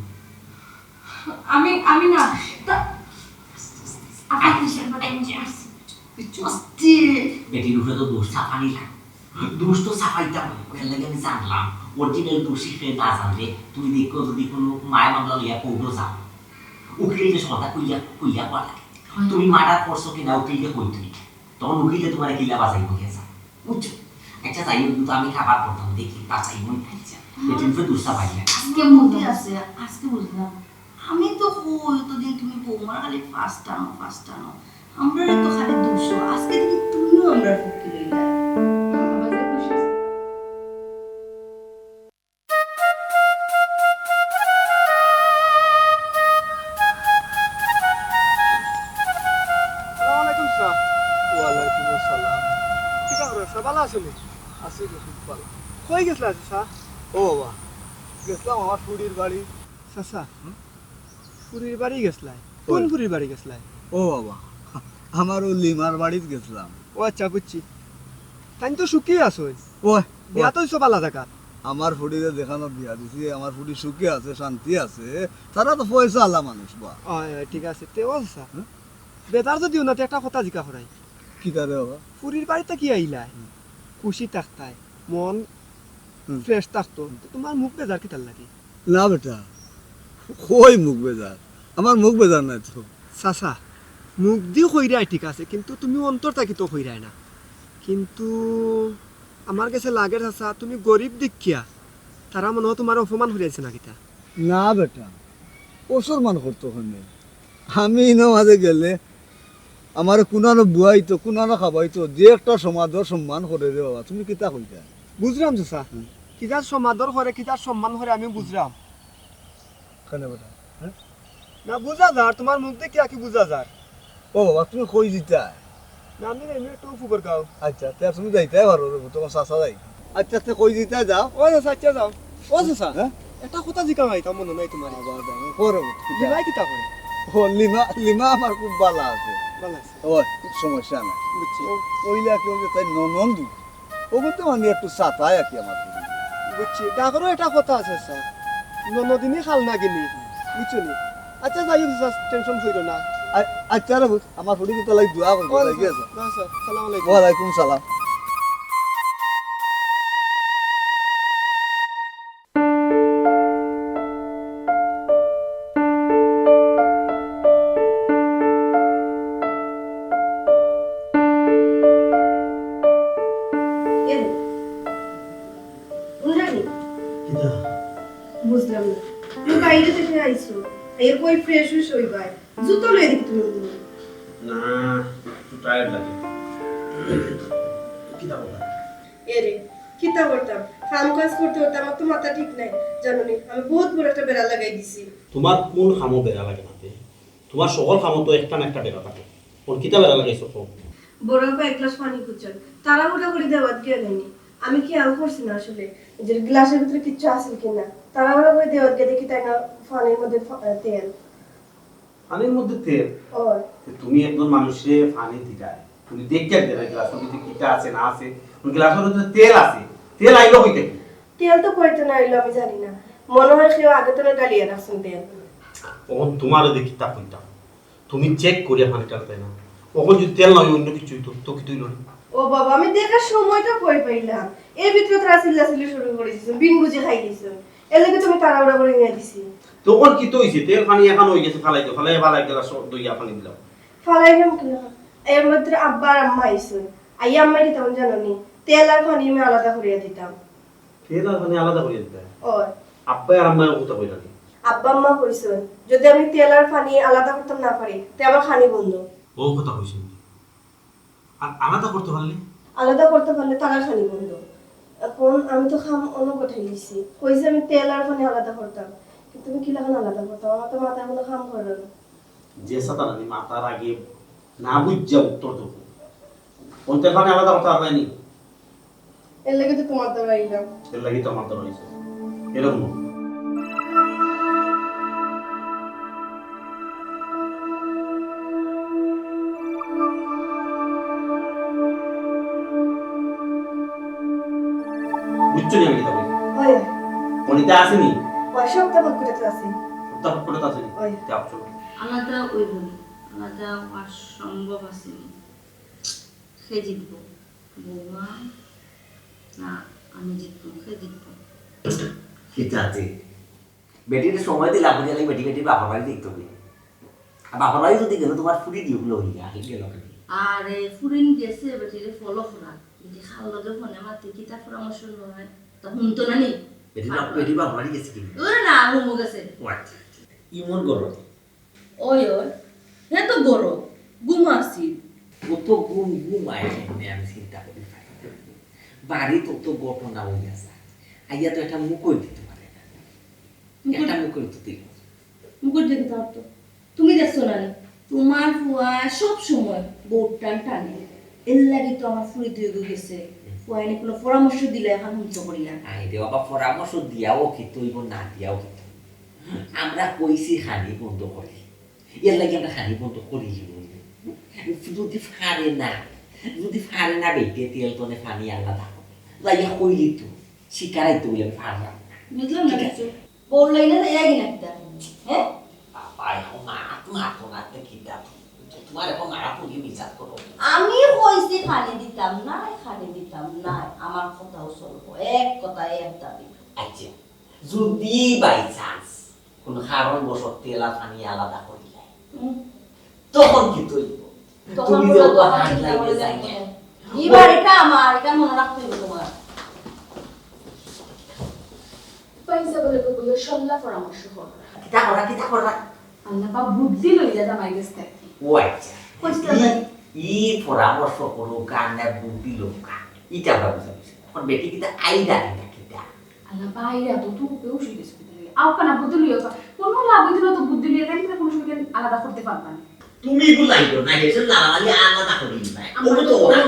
আমি, আমি না, তা-, আব্বা, আচ্ছা, কিসের কথা আমি আচ্ছা। করছি? কিচ্ছু না। আস্তে। বেটির উপরে তো দোষ চাপা নিলাম। দোষ তো চাপাইতাম না, এর লাগি আমি জানলাম। অরিজিনাল দোষী কে না জানলে, তুমি দেখো যদি কোনো মায় মামলা লইয়া কোর্টো যাও, উকিল যে সমাধান কইয়া, কইয়া করা লাগে। হয়। তুমি মার্ডার করছো কিনা উকিলকে কই তুমি? তখন উকিলে তোমার কিলা বাজাই বইয়া যা। বুঝছো? আচ্ছা, যাই হোক, কিন্তু আমি খাবার করতাম, দেখি, বাঁচাই মন। আচ্ছা। বেটির উপরে দোষ চাপাই না। আজকে মুদি আছে, আজকে বুঝলাম। আমি তো কই, অতদিন তুমি বৌমার খালি ফাঁস টানো, ফাঁস টানো। আমরারে তো খালি দুষো। আজকে থেকে তুমিও আমরার পক্ষে লইলা। আসসালামু আলাইকুম স্যার। ওয়ালাইকুম আসসালাম। কিতা খবর স্যার, ভালা আছইন নি? আছি রে, খুব ভালা। কই গেছলা স্যার? ও বাবা, গেছলাম আমার ফুড়ির বাড়ি। চাচা, হুম? ফুড়ির বাড়ি গেছলায়? কোন ফুড়ির বাড়ি গেছলায়? ও বাবা, আমার অউ লিমার বাড়িত গেছলাম। ও আচ্ছা, বুঝছি। তাইন তো সুখী আছইন। ওই, বিয়া তো অইছে ভালা জাগাত। আমার ফুড়িরে যেখানো বিয়া দিছি, আমার ফুড়ি সুখে আছে, শান্তি আছে। তারা তো পয়সাআলা মানুষ বা। অয়, অয়, ঠিক আছে। তে ও চাচা, হুম? বেজার যুদি অও না, তে একটা কথা জিকা করাই। কিতা রে বাবা? ফুড়ির বাড়িত থাকি আইলায়, হুম। খুশি থাকতায়, মন হুম। ফ্রেশ থাকতো। হুম। তে তুমার মুখ বেজার কিতার লাগি? না বেটা, কই মুখ বেজার? আমার মুখ বেজার নায় তো। চাচা, মুখদি কইরায় ঠিক আছে, কিন্তু তুমি অন্তর থাকি তো কইরায় না। কিন্তু আমার গেছে লাগের চাচা, তুমি গরিব দেখিয়া তারা মনে অয় তুমারে অপমান করিয়া দিছে না কিতা? না বেটা, অসম্মান করতো কেনে? আমি ইনো মাঝে গেলে আমারে কুনানো বুয়াইতো, কুনানো খাবাইতো, যে একটা সমাদর সম্মান করে রে বাবা, তুমি কিতা কইতায়? বুঝরাম চাচা, হুম। কিতা সমাদর করে, কিতা সম্মান করে আমি বুঝরাম। কেনে বেটা? হ্যাঁ? না, বুঝা যার, তুমার মুখ দেখিয়া কি বুঝা যার? ও বাবা, তুমি কই যিতায়? না, আমি এমনে একটু ফুবর গাঁও। আচ্ছা, তে তুমি যাইতায় পারো রে, তুমার চাচা যাই। আচ্ছা, তে কই যিতায় যাও। ও চাচা, আচ্ছা যাও। ও চাচা, হ্যাঁ? একটা কথা জিকাইতাম মনো নাই তুমারে। আবার যাও, করো। লিমায় কিতা করে? ও, লিমা, লিমা আমার খুব ভালা আছে। ভালা আছে। ও, সমস্যা নাই। বুঝছি। ও, কইলা কি অইছে, তাই ননদ অগুতে মানে একটু চাতায় আর কি আমার। বুঝছি, ডাকরও একটা কথা আছে চাচা, ননদিনী খাল নাগিনী, বুঝছো নি? আচ্ছা, যাই হোক চাচা, টেনশন কইরো না। আ-, আচ্ছা রে, বুঝ, আমার ফুড়ি কিন্তু লাগি দোয়া করবো, ও, লাগি আছে। না, স্যার, সালাম আলাইকুম। ওয়ালাইকুম সালাম। এ, বুঝলাম না। কিতা? বুঝলাম না। আইছো, আইয়া কই ফ্রেশ ফ্রেশ হইবায়? জুতা লইয়া দেখি তুমি উঠো। না, একটু টায়ার্ড লাগে। কিতা বলবা? এরে, কিতা করতাম? কাম কাজ করতে করতে আমার তো মাথা ঠিক নাই। জানো নি, আমি বহুত বড় একটা বেড়া লাগাই দিছি। তোমার কোন কামো বেড়া লাগে না তে? তোমার সকল কামো তো একটা না একটা বেড়া থাকে। ওর কিতা বেড়া লাগাইছো কও? বড় আপা এক গ্লাস পানি খুঁজছেন, তাড়াহুড়া করে দেওয়াত গিয়া নেয়নি। আমি খেয়াল করছি না আসলে যে গ্লাসের ভিতরে কিচ্ছু আছে কি না। তাড়াহুড়া করে দেওয়াত গিয়া দেখি তাই না পানির মধ্যে ফ-, আহ, তেল। পানির মধ্যে তেল? ওই। তো তুমি একজন মানুষরে পানি দিলায়, তুমি দেখিয়া দেও না গ্লাসের মধ্যে কিতা আছে না আছে। ওই গ্লাসের মধ্যে তেল আছে, তেল আইলো কই থাকি? তেল তো কই থাকি আইলো আমি জানি না, মনে হয় কেউ আগে তো না ডালিয়া রাখছেন তেল। অখন তোমারে দেখি তা কইতাম, তুমি চেক করিয়া পানি ঢালতায় না। অখন যদি তেল না অয়, অন্য কিছু অইতো, তো কিতা অইলো নি? ও বাবা, আমি দেখার সময়টা কই পাইলাম? এর ভিতরে তারা চিল্লাচিল্লি শুরু করে দিছে, বিন বুঝি খাই দিছে। এর লাগি তো আমি তাড়াহুড়া করে নিয়া দিছি। তো অখন কিতা অইছে? তেল পানি একখান অই গেছে, ফালাই দেও, ফালাই, ফালাই গেলা সব দইয়া পানি দিলাম। ফালাইলাম কি না? এর মধ্যে আব্বা আর আম্মা আইছে। আইয়া আম্মায় কিতা কইন জানো নি? তেল আর পানি আমি আলাদা করিয়া দিতাম। তেল আর পানি আলাদা করিয়া দিতায়? ওই। আব্বা আর আম্মায় ও কথা কইলা নি? আব্বা আম্মা কইছইন, যদি আমি তেল আর পানি আলাদা করতাম না পারি, তে আমার খানি বন্ধ। ও কথা কইছইন নি? আর আলাদা করতে পারলে? আলাদা করতে পারলে তারার খানি বন্ধ। অখন আমি তো কাম অন্য গোটাই লিছি। কইছি আমি তেল আর পানি আলাদা করতাম, কিন্তু আমি কিলাখান আলাদা করতাম? আমার তো মাথায় কোনো কাম করে না। যে সাতারানি মাথার আগে না বুঝিয়া উত্তর দেবো, অখন তেল পানি আলাদা করতে পারবায় নি? এর লাগি তো তোমার দ্বারা আইলাম। এর লাগি তো আমার দ্বারা অইছে। এরকম। বুঝছো নি আমি কিতা কইছি? ওই। মনিতা আছে নি? ওই সপ্তাহ ভাগ করে তো আছে। সপ্তাহ ভাগ করে তো আছে নি? ওই। যাও, চলো। আলাদা অইবো নি, আলাদা অওয়ার সম্ভব আছে নি। কে জিতবো? বৌমা না আমি জিতবো? কে জিতবো? কিতা তে? বেটিরে সময় দিলাম, বুঝলে বেটি বেটি বাপর বাড়ি দেখতে হবে। আর বাপর বাড়ি যদি গেলে তোমার ফুরি দিয়ে ওগুলো হইয়া গেল কেন? আরে ফুরিন গেছে বেটিরে ফলো করা। বেটি খাল লগে ফোনে মাতে কিতা পরামর্শ লয়? তা হুনতো না নি? বেটি বাপ, বেটি বাপর বাড়ি গেছে কি? ওরে না, রুমো গেছে। ও আচ্ছা, আচ্ছা। ইমন গরম। ওই, ওই, হে তো বড়, ঘুমাসি। অত ঘুম ঘুমায় কেমনে আমি চিন্তা করি পাই। বাড়িত অত ঘটনা অইয়া যায়। আইয়া তো একটা মুখই দিতে পারে না। মুখই একটা মুখই তো দিল। মুখই দিতে পারতো। তুমি দেখছো না নি? তোমার ফুয়া সব সময় বউর টান টানে। এর লাগি তো আমার ফুরি দুই গো গেছে। ফুয়ায় নি কোনো পরামর্শ দিলে এখন হুনতো করিয়া। আরে বাবা, পরামর্শ দিয়াও কিতা অইবো, না দিয়াও কিতা অইবো। আমরা কইছি খানি বন্ধ করি। এর লাগি আমরা খানি বন্ধ করি। যদি ফারে না, যদি ফারে না বেটে তেল তনে পানি আলাদা করে। যাইয়া কইলি তো, স্বীকারাই তো বলে আমি পারলাম না। বুঝলাম না ঠিক আছে। কিছু। বললাই না, যাইয়া কি না কিতা? হ্যাঁ? বাবা, এখন মাত মাতো না, তে কিতা? তোমার এখন মারা পুরি বিচার করো। আমি কইছি খানি দিতাম না, খানি দিতাম না। আমার কথাও চলবো। এক কথায় এক দাবি। আচ্ছা, যদি by chance কোনো কারণবশত তেল আর পানি আলাদা করি যায়, হুম। তখন কিতা অইবো? তখন তুমি যে বলবো, অত তখন হাত চিন্তা লাগিয়ে করে যাই দেখো। না। এবার এটা আমার, এটা মনে রাখতে হবে তোমার। পয়সা বলে তো বইও সল্লা পরামর্শ করো। কিতা করা, কিতা করা? আল্লাহ বা বুদ্ধি লইয়া জামাই গেছ থাকি। ও আচ্ছা। কইছিলাম ই, না? ই পরামর্শ করো, গানে বুদ্ধি লোক। এটা আমরা বুঝা বুঝি। এখন বেটি কিতা আইরা কিতা কিতা? আল্লাহ বাইরা তো, তো কেউ শুয়ে গেছে কোথায়? আও কানা বুদ্ধি লইয়া তো কোনো লাভ হইতো না তো বুদ্ধি লইয়া, তাই না? কোনো সময় আলাদা করতে পারবা না। তুমি বুঝাইও না, এসে লালালি আলাদা করি নিবায়। আমরা ওগুলো তো তো ওরা।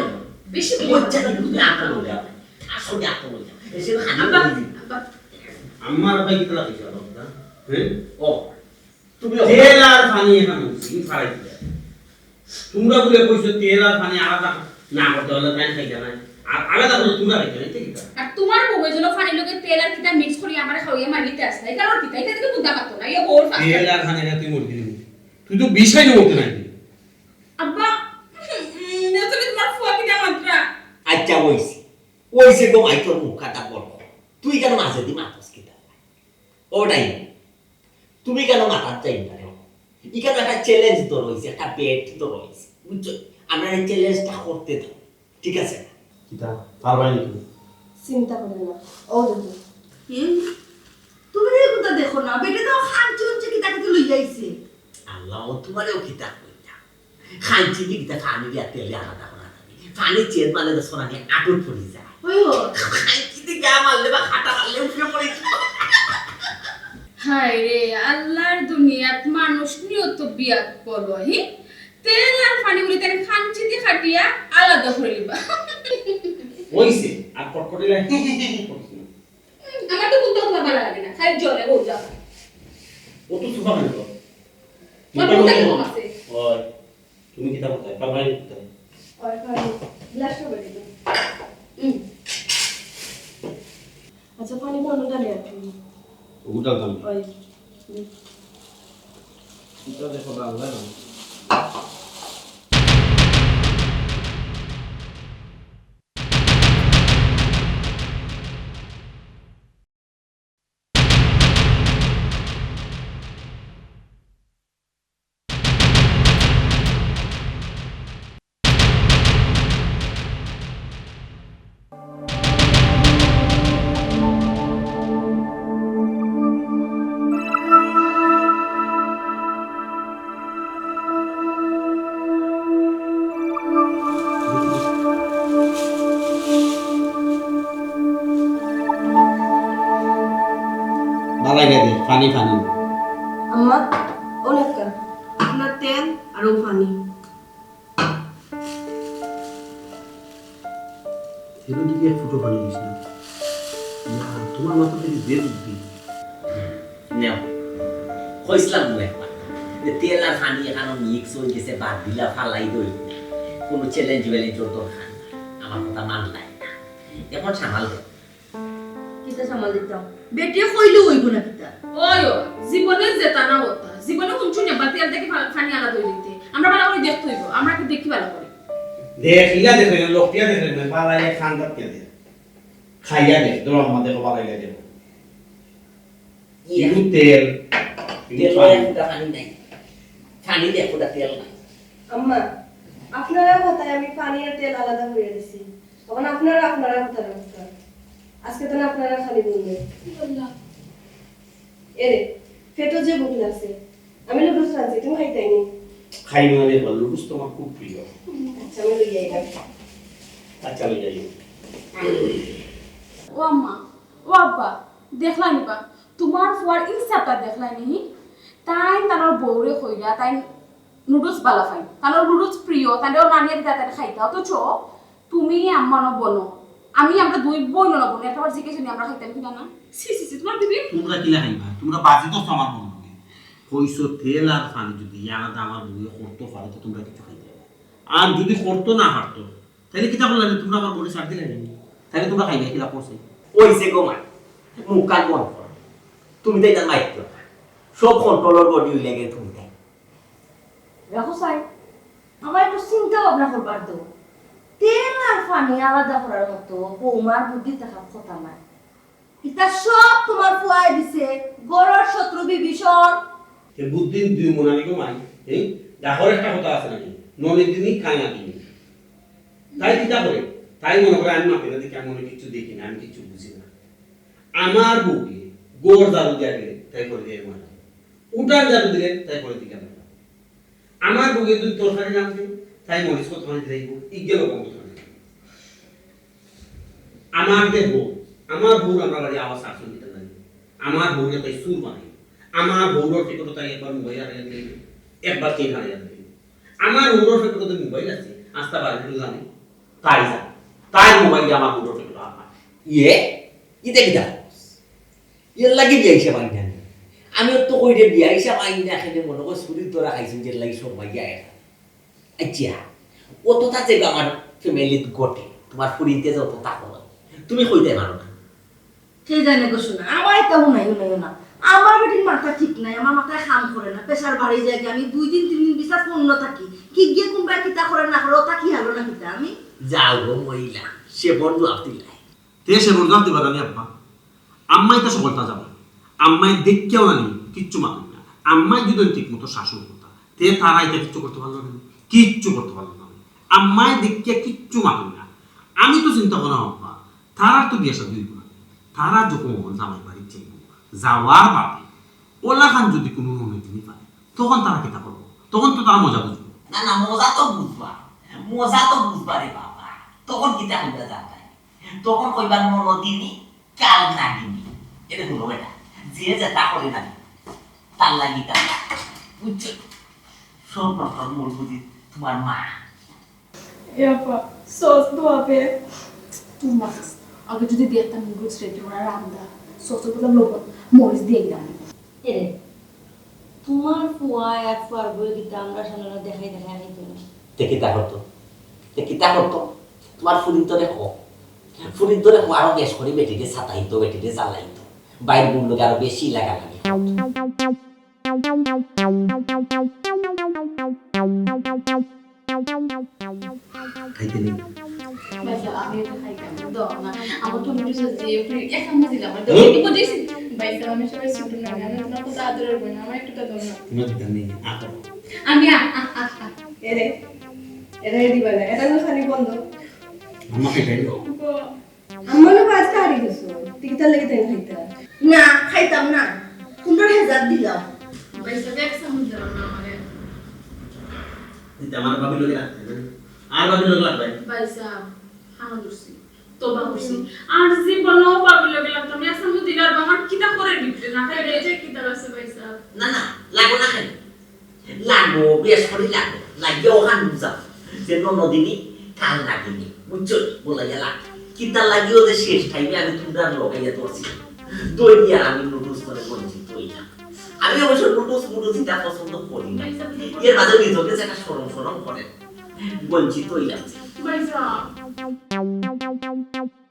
বেশি বুঝি না। বুঝছে না, তুমি আলাদা হয়ে যাবে। আসলে আলাদা হয়ে যাবে। এসে খালি আব্বা, বলে দিন। আব্বা। আমার ভাই কিতা লাগাইছে আলাদা? হ্যাঁ? ও, তুমি তেল আর পানি এখন হচ্ছে, কি ফালাই দিলে? তোমরা বলে কইছো তেল আর পানি আলাদা না করতে হলে তাই খাইতে নাই। আর আলাদা করে তোমরা খাইতে নাই, ঠিক আছে? আর তোমার বউ যেন পানির লগে তেল আর কিতা মিক্স করি আমারে খাওয়াইয়া মারিতে আসে না। এটা আর কিতা? এটা কিন্তু বুঝা পারতো না। ইয়ে বউর ফাঁস তেল আর পানি না তুই মরবি না। তুই তো বিষয় নিয়ে মরতে নাই। আব্বা, উম, আসলে তোমার ফুয়া কিতা মাত্রা? আচ্ছা, ওইছে। ওইছে গো, মাই তোর মুখ কাটা বড়। তুই কেন মাঝে দি মাতস কিতা? ওটাই। তুমি কেন মাথার চাই না রে? এখানে একটা চ্যালেঞ্জ তো রয়েছে, একটা বেট তো রয়েছে, বুঝছো? আমরা এই চ্যালেঞ্জটা করতে দাও, ঠিক আছে? কিতা, পারবাই নাকি? চিন্তা করে না, ও দেখো। হুম? তুমি এই কথা দেখো না, বেটে তো খান চুন আল্লাহ, ও তুমারেও কিতা কইতাম। খাইছি দি কিতা পানি দিয়া তেল দিয়া আলাদা করা লাগে। পানি চেঞ্জ মারলে তো সোনা দিয়া আটুট পড়ি যায়। ওই ও। খাইছি দি গা মারলে বা কাটা মারলে উঠে পড়ি যায়। হায় রে, আল্লার দুনিয়াত মানুষ নিয়ত বিয়াত বলো, হি? তেল আর পানি বলি তাই খাইছি দি কাটিয়া আলাদা করিবা। অইছে, আর কটকটিলা করিস না। আমার তো কুন্তা কুন্তা ভালা লাগে না, খালি জ্বলে বউ যা। ও তো সুফা খালি তো। আমার কুন্তা কম আছে। ওই, তুমি কিতা করতায়? পারবায় কিতা? ওই, ওই, গ্লাসটা বের করো। হুম। আচ্ছা, পানি তো অন্য ডালে আর কি। ওগুলো ডালতাম। ওই। হুম। এটা দেখো, ডাল, ডাল। বালাই দে, পানি, পানি। আম্মা, অনেক কাম। আপনার তেল আর ও পানি। তেল দিকে এক ফুটো পানি দিস না। ইয়া, তোমার মাথা থেকে যে বুদ্ধি। নেও। কইছিলাম না একবার। যে তেল আর পানি এখানো mix হয়ে গেছে, বাদ দিলা ফালাই দই। কোনো challenge ভ্যালেঞ্জ দরকার না। আমার কথা মানলাই না। এখন সামাল দেও। কিতা সামাল দিতাম? বেটিয়ে কইলে অইবো না কিতা? ওই, ওই, জীবনে জেতা না হতা। জীবনে হুনছু না বা তেল থাকি ফা-, পানি আলাদা অই যাইতে। আমরা ভালা করি দেখতে অইবো। আমরা কি দেখি ভালা করি? দেখিলা দেখে না, লোকটিয়া দেখে না, বালা এক খান্দাত কে দে। খাইয়া দেখ, ধরো আম্মা দেখো, বালা ইয়া দেখো। ইয়া। ইনু তেল, ইনু তেল পানি। নাই, ফুটা পানি নাই। পানি দে, ফুটা তেল নাই। আম্মা, আপনারা কথায় আমি পানি আর তেল আলাদা করিয়া দিছি। এখন আপনারা, আপনারা কথা রাখতা। আজকে তো না আপনারা খালি বলবেন। কি বললাম? এরে, পেটো যে ভুক লাগছে। আমি নুডলস রাঁধছি, তুমি খাইতাই নি? খাই মানে বল, নুডলস তো আমার খুব প্রিয়। আচ্ছা, আমি লই আইলাম। আচ্ছা, লই আইও। ও আম্মা, ও আব্বা, দেখলানি বা, তোমার ফুয়ার ইনসাফটা দেখলানি হি? তাই তার বউরে কইরা, তাই নুডলস বালা পাই। তার নুডলস প্রিয়, তাই ও নানিয়ে দিতা, তাই খাইতা। অথচ তুমি আম্মা ন বনো, আমি আমরা দুই বোন ন বনো, একটা বার জিজ্ঞেস করি আমরা খাইতাম কিনা না? ছি, ছি, ছি, তোমার বিবি। তোমরা কিলা খাইবা? তোমরা বাজি তো আমার মন লগে। কইছো তেল আর পানি যদি আলাদা আমার বউয়ে করতো পারে তো তোমরা কিছু খাইতে। আর যদি করতো না পারতো, তাইলে কিতা করলা? তোমরা আমার বউরে ছাড় দিলা নি? তাইলে তোমরা খাইবা কিলা করছে? ওই যে গো মা, মুখ কান বন্ধ করো। তুমি তাই তার মাইক না। সব কন্ট্রোলর বডি হইলে গেলে তুমি তাই। রাখো সাই, আমার একটু চিন্তা ভাবনা করবার দাও। তেল আর পানি আলাদা করার মতো বৌমার বুদ্ধি থাকার কথা নাই। ইতা সব তোমার ফুয়ায় দিছে, ঘরর শত্রু বিভীষণ। এ বুদ্ধি দুই মনালি গো মাই, এই ডাকর একটা কথা আছে নাকি? ননি দিনি কাঙা দিনি। তাই কিতা করে? তাই মনে করে আমি মাতি না দেখি, আমি মনে কিচ্ছু দেখি না, আমি কিচ্ছু বুঝি না। আমার বউকে ঘর ঝাড়ু দিয়া দিলে, তাই করে দিয়ে মারা। উঠান ঝাড়ু দিলে, তাই করে দিকে মারা। আমার বউয়ে যদি তরকারি রাঁধে, তাই মরিচ কত খানি দিলাইব, ইগেল কত খানি দিলাইব। আমার যে বউ, আমার বউর আমরা বাড়ি আওয়াজ শাসন দিতে লাগে। আমার বউরে তাই সুর বানাই। আমার বউর ফেকটো তাই একবার মোবাইল হারাইয়া দিলাইব, একবার চেইন হারাইয়া দিলাইব। আমার বউর ফেকটো তো মোবাইল আছে, আস্তা বাড়ি দিলাম। তাই যা, তাই মোবাইল দিয়ে আমার বউর ফেকটো আমার। ইয়ে, ইটা কিতা? এর লাগি বিয়া হিসাব আইন না। আমি তো কই রে বিয়া হিসাব আইন না, এখানে মনে কর চুরির ধরা খাইছি, যে লাগি সব মাইয়া এরা। আচ্ছা, অতটা যে আমার ফ্যামিলিত ঘটে, তোমার ফুরিতে যে অতটা করো, তুমি কইতে পারো না। কে জানে গো শোনা, আমার এটা হুনাই হুনাই না। আমার বেটির মাথা ঠিক নাই, আমার মাথায় কাম করে না, প্রেশার বাড়ি যায় কি, আমি দুই দিন তিন দিন বিছানা পড়ে থাকি, কি গিয়ে কোনবায় কিতা করে না করে, ওটা কি হলো না কিতা আমি? যাও গো মহিলা, সে বড় জবাব দিলাই। তে সে বড় জবাব দিবা জানি আব্বা। আম্মাই তো সকলটা জানে। আম্মাই দেখিয়াও না নি, কিচ্ছু মাতুন না। আম্মাই যদি ঠিক মতো শাসন করতা, তে তারা এটা কিচ্ছু করতে পারলো না। কিচ্ছু করতে পারলো না। আম্মাই দেখিয়া কিচ্ছু মাতুন না। আমি তো চিন্তা করলাম আব্বা, তারা তো বিয়া শাদী হইব না। তারা যখন জামাই বাড়ি যাইব, যাওয়ার বাদে ওলাখান যদি কোনো মনে তখন তারা কিতা করবো? তখন তো তারা মজা বুঝবো। না, না, মজা তো বুঝবা, মজা তো বুঝবা রে বাবা। তখন কিতা কইবা জানতায়? তখন কইবা ননদিনী, কাল নাগিনী। এটা হলো বেটা, যে যেটা করে না, তার লাগি তার লাগি। বুঝছো? সব নষ্ট মূল বুঝি তোমার মা। এ আপা, সস তো আপে। তোমার কাছে আগে যদি দেখতাম, বুঝ রেডি করা রান্দা, সস তো লবণ, মরিচ দিয়ে দিলাম। এরে, তোমার ফুয়া আর ফুয়ার বউয়ে কিতা আমরা সামনে দেখাই দেখাই আইতো না। তে কিতা করতো? তে কিতা করতো? তোমার ফুরিন তো দেখো, ফুরিন তো দেখো, আরো বেশ করে বেটিরে সাতাইতো, বেটিরে জ্বালাইতো, বাইর গুলো আরো বেশি লাগা লাগে। খাইতে নেই। ভাইসাব, আমি এটা খাইতাম না, দাও না। আমার টমেটো সস দিয়ে একটু এক চামচ দিলাম, আর হুম? একটু বুঝেছি। ভাইসাব, আমি সবাই ছোট না, আমি তোমার কত আদরের বোন, আমার একটুটা দাও না। তোমার দিতাম নেই, আহ। আমি আ, আ, আ, আ, এরে, এরে দিবা না, এটা না খালি বন্ধ। আম্মা খাইতে নেই। আম্মা না আজকে হারিয়ে গেছো, তুই কিতার লাগি তাই খাইতা? না, খাইতাম না, তোমরা হেজাত দিলাম। ভাইসাব, এক চামচ দাও না আমারে। দিতে আমার ভাবি লগে রাখতে না। আর ভাবি লগে রাখবে। ভাইসাব, হানো ধরছি। তোবা করছি। আর জীবনও ভাবি লগে লাগতাম না। এখন তো দিলার বাবার কিতা করে দিতে না খাইলে? যে কিতা আছে ভাইসাব? না, না, লাগো না খাই। লাগো, বেশ করে লাগো। লাগিয়া ওখান বুঝা। যে ননদিনী, কাল নাগিনী। বুঝছো? বলা গেলা। কিতা লাগিও যে শেষ টাইমে আমি তোমরা লগাইয়া ধরছি। দই দিয়া আমি নুডলস করে বঞ্চিত হইলাম। আমি অবশ্য নুডলস, নুডলস এটা পছন্দ করি না। এর মাঝে নিজকে যে একটা শরম শরম করে। বঞ্চিত হইলাম। ভাইসাব।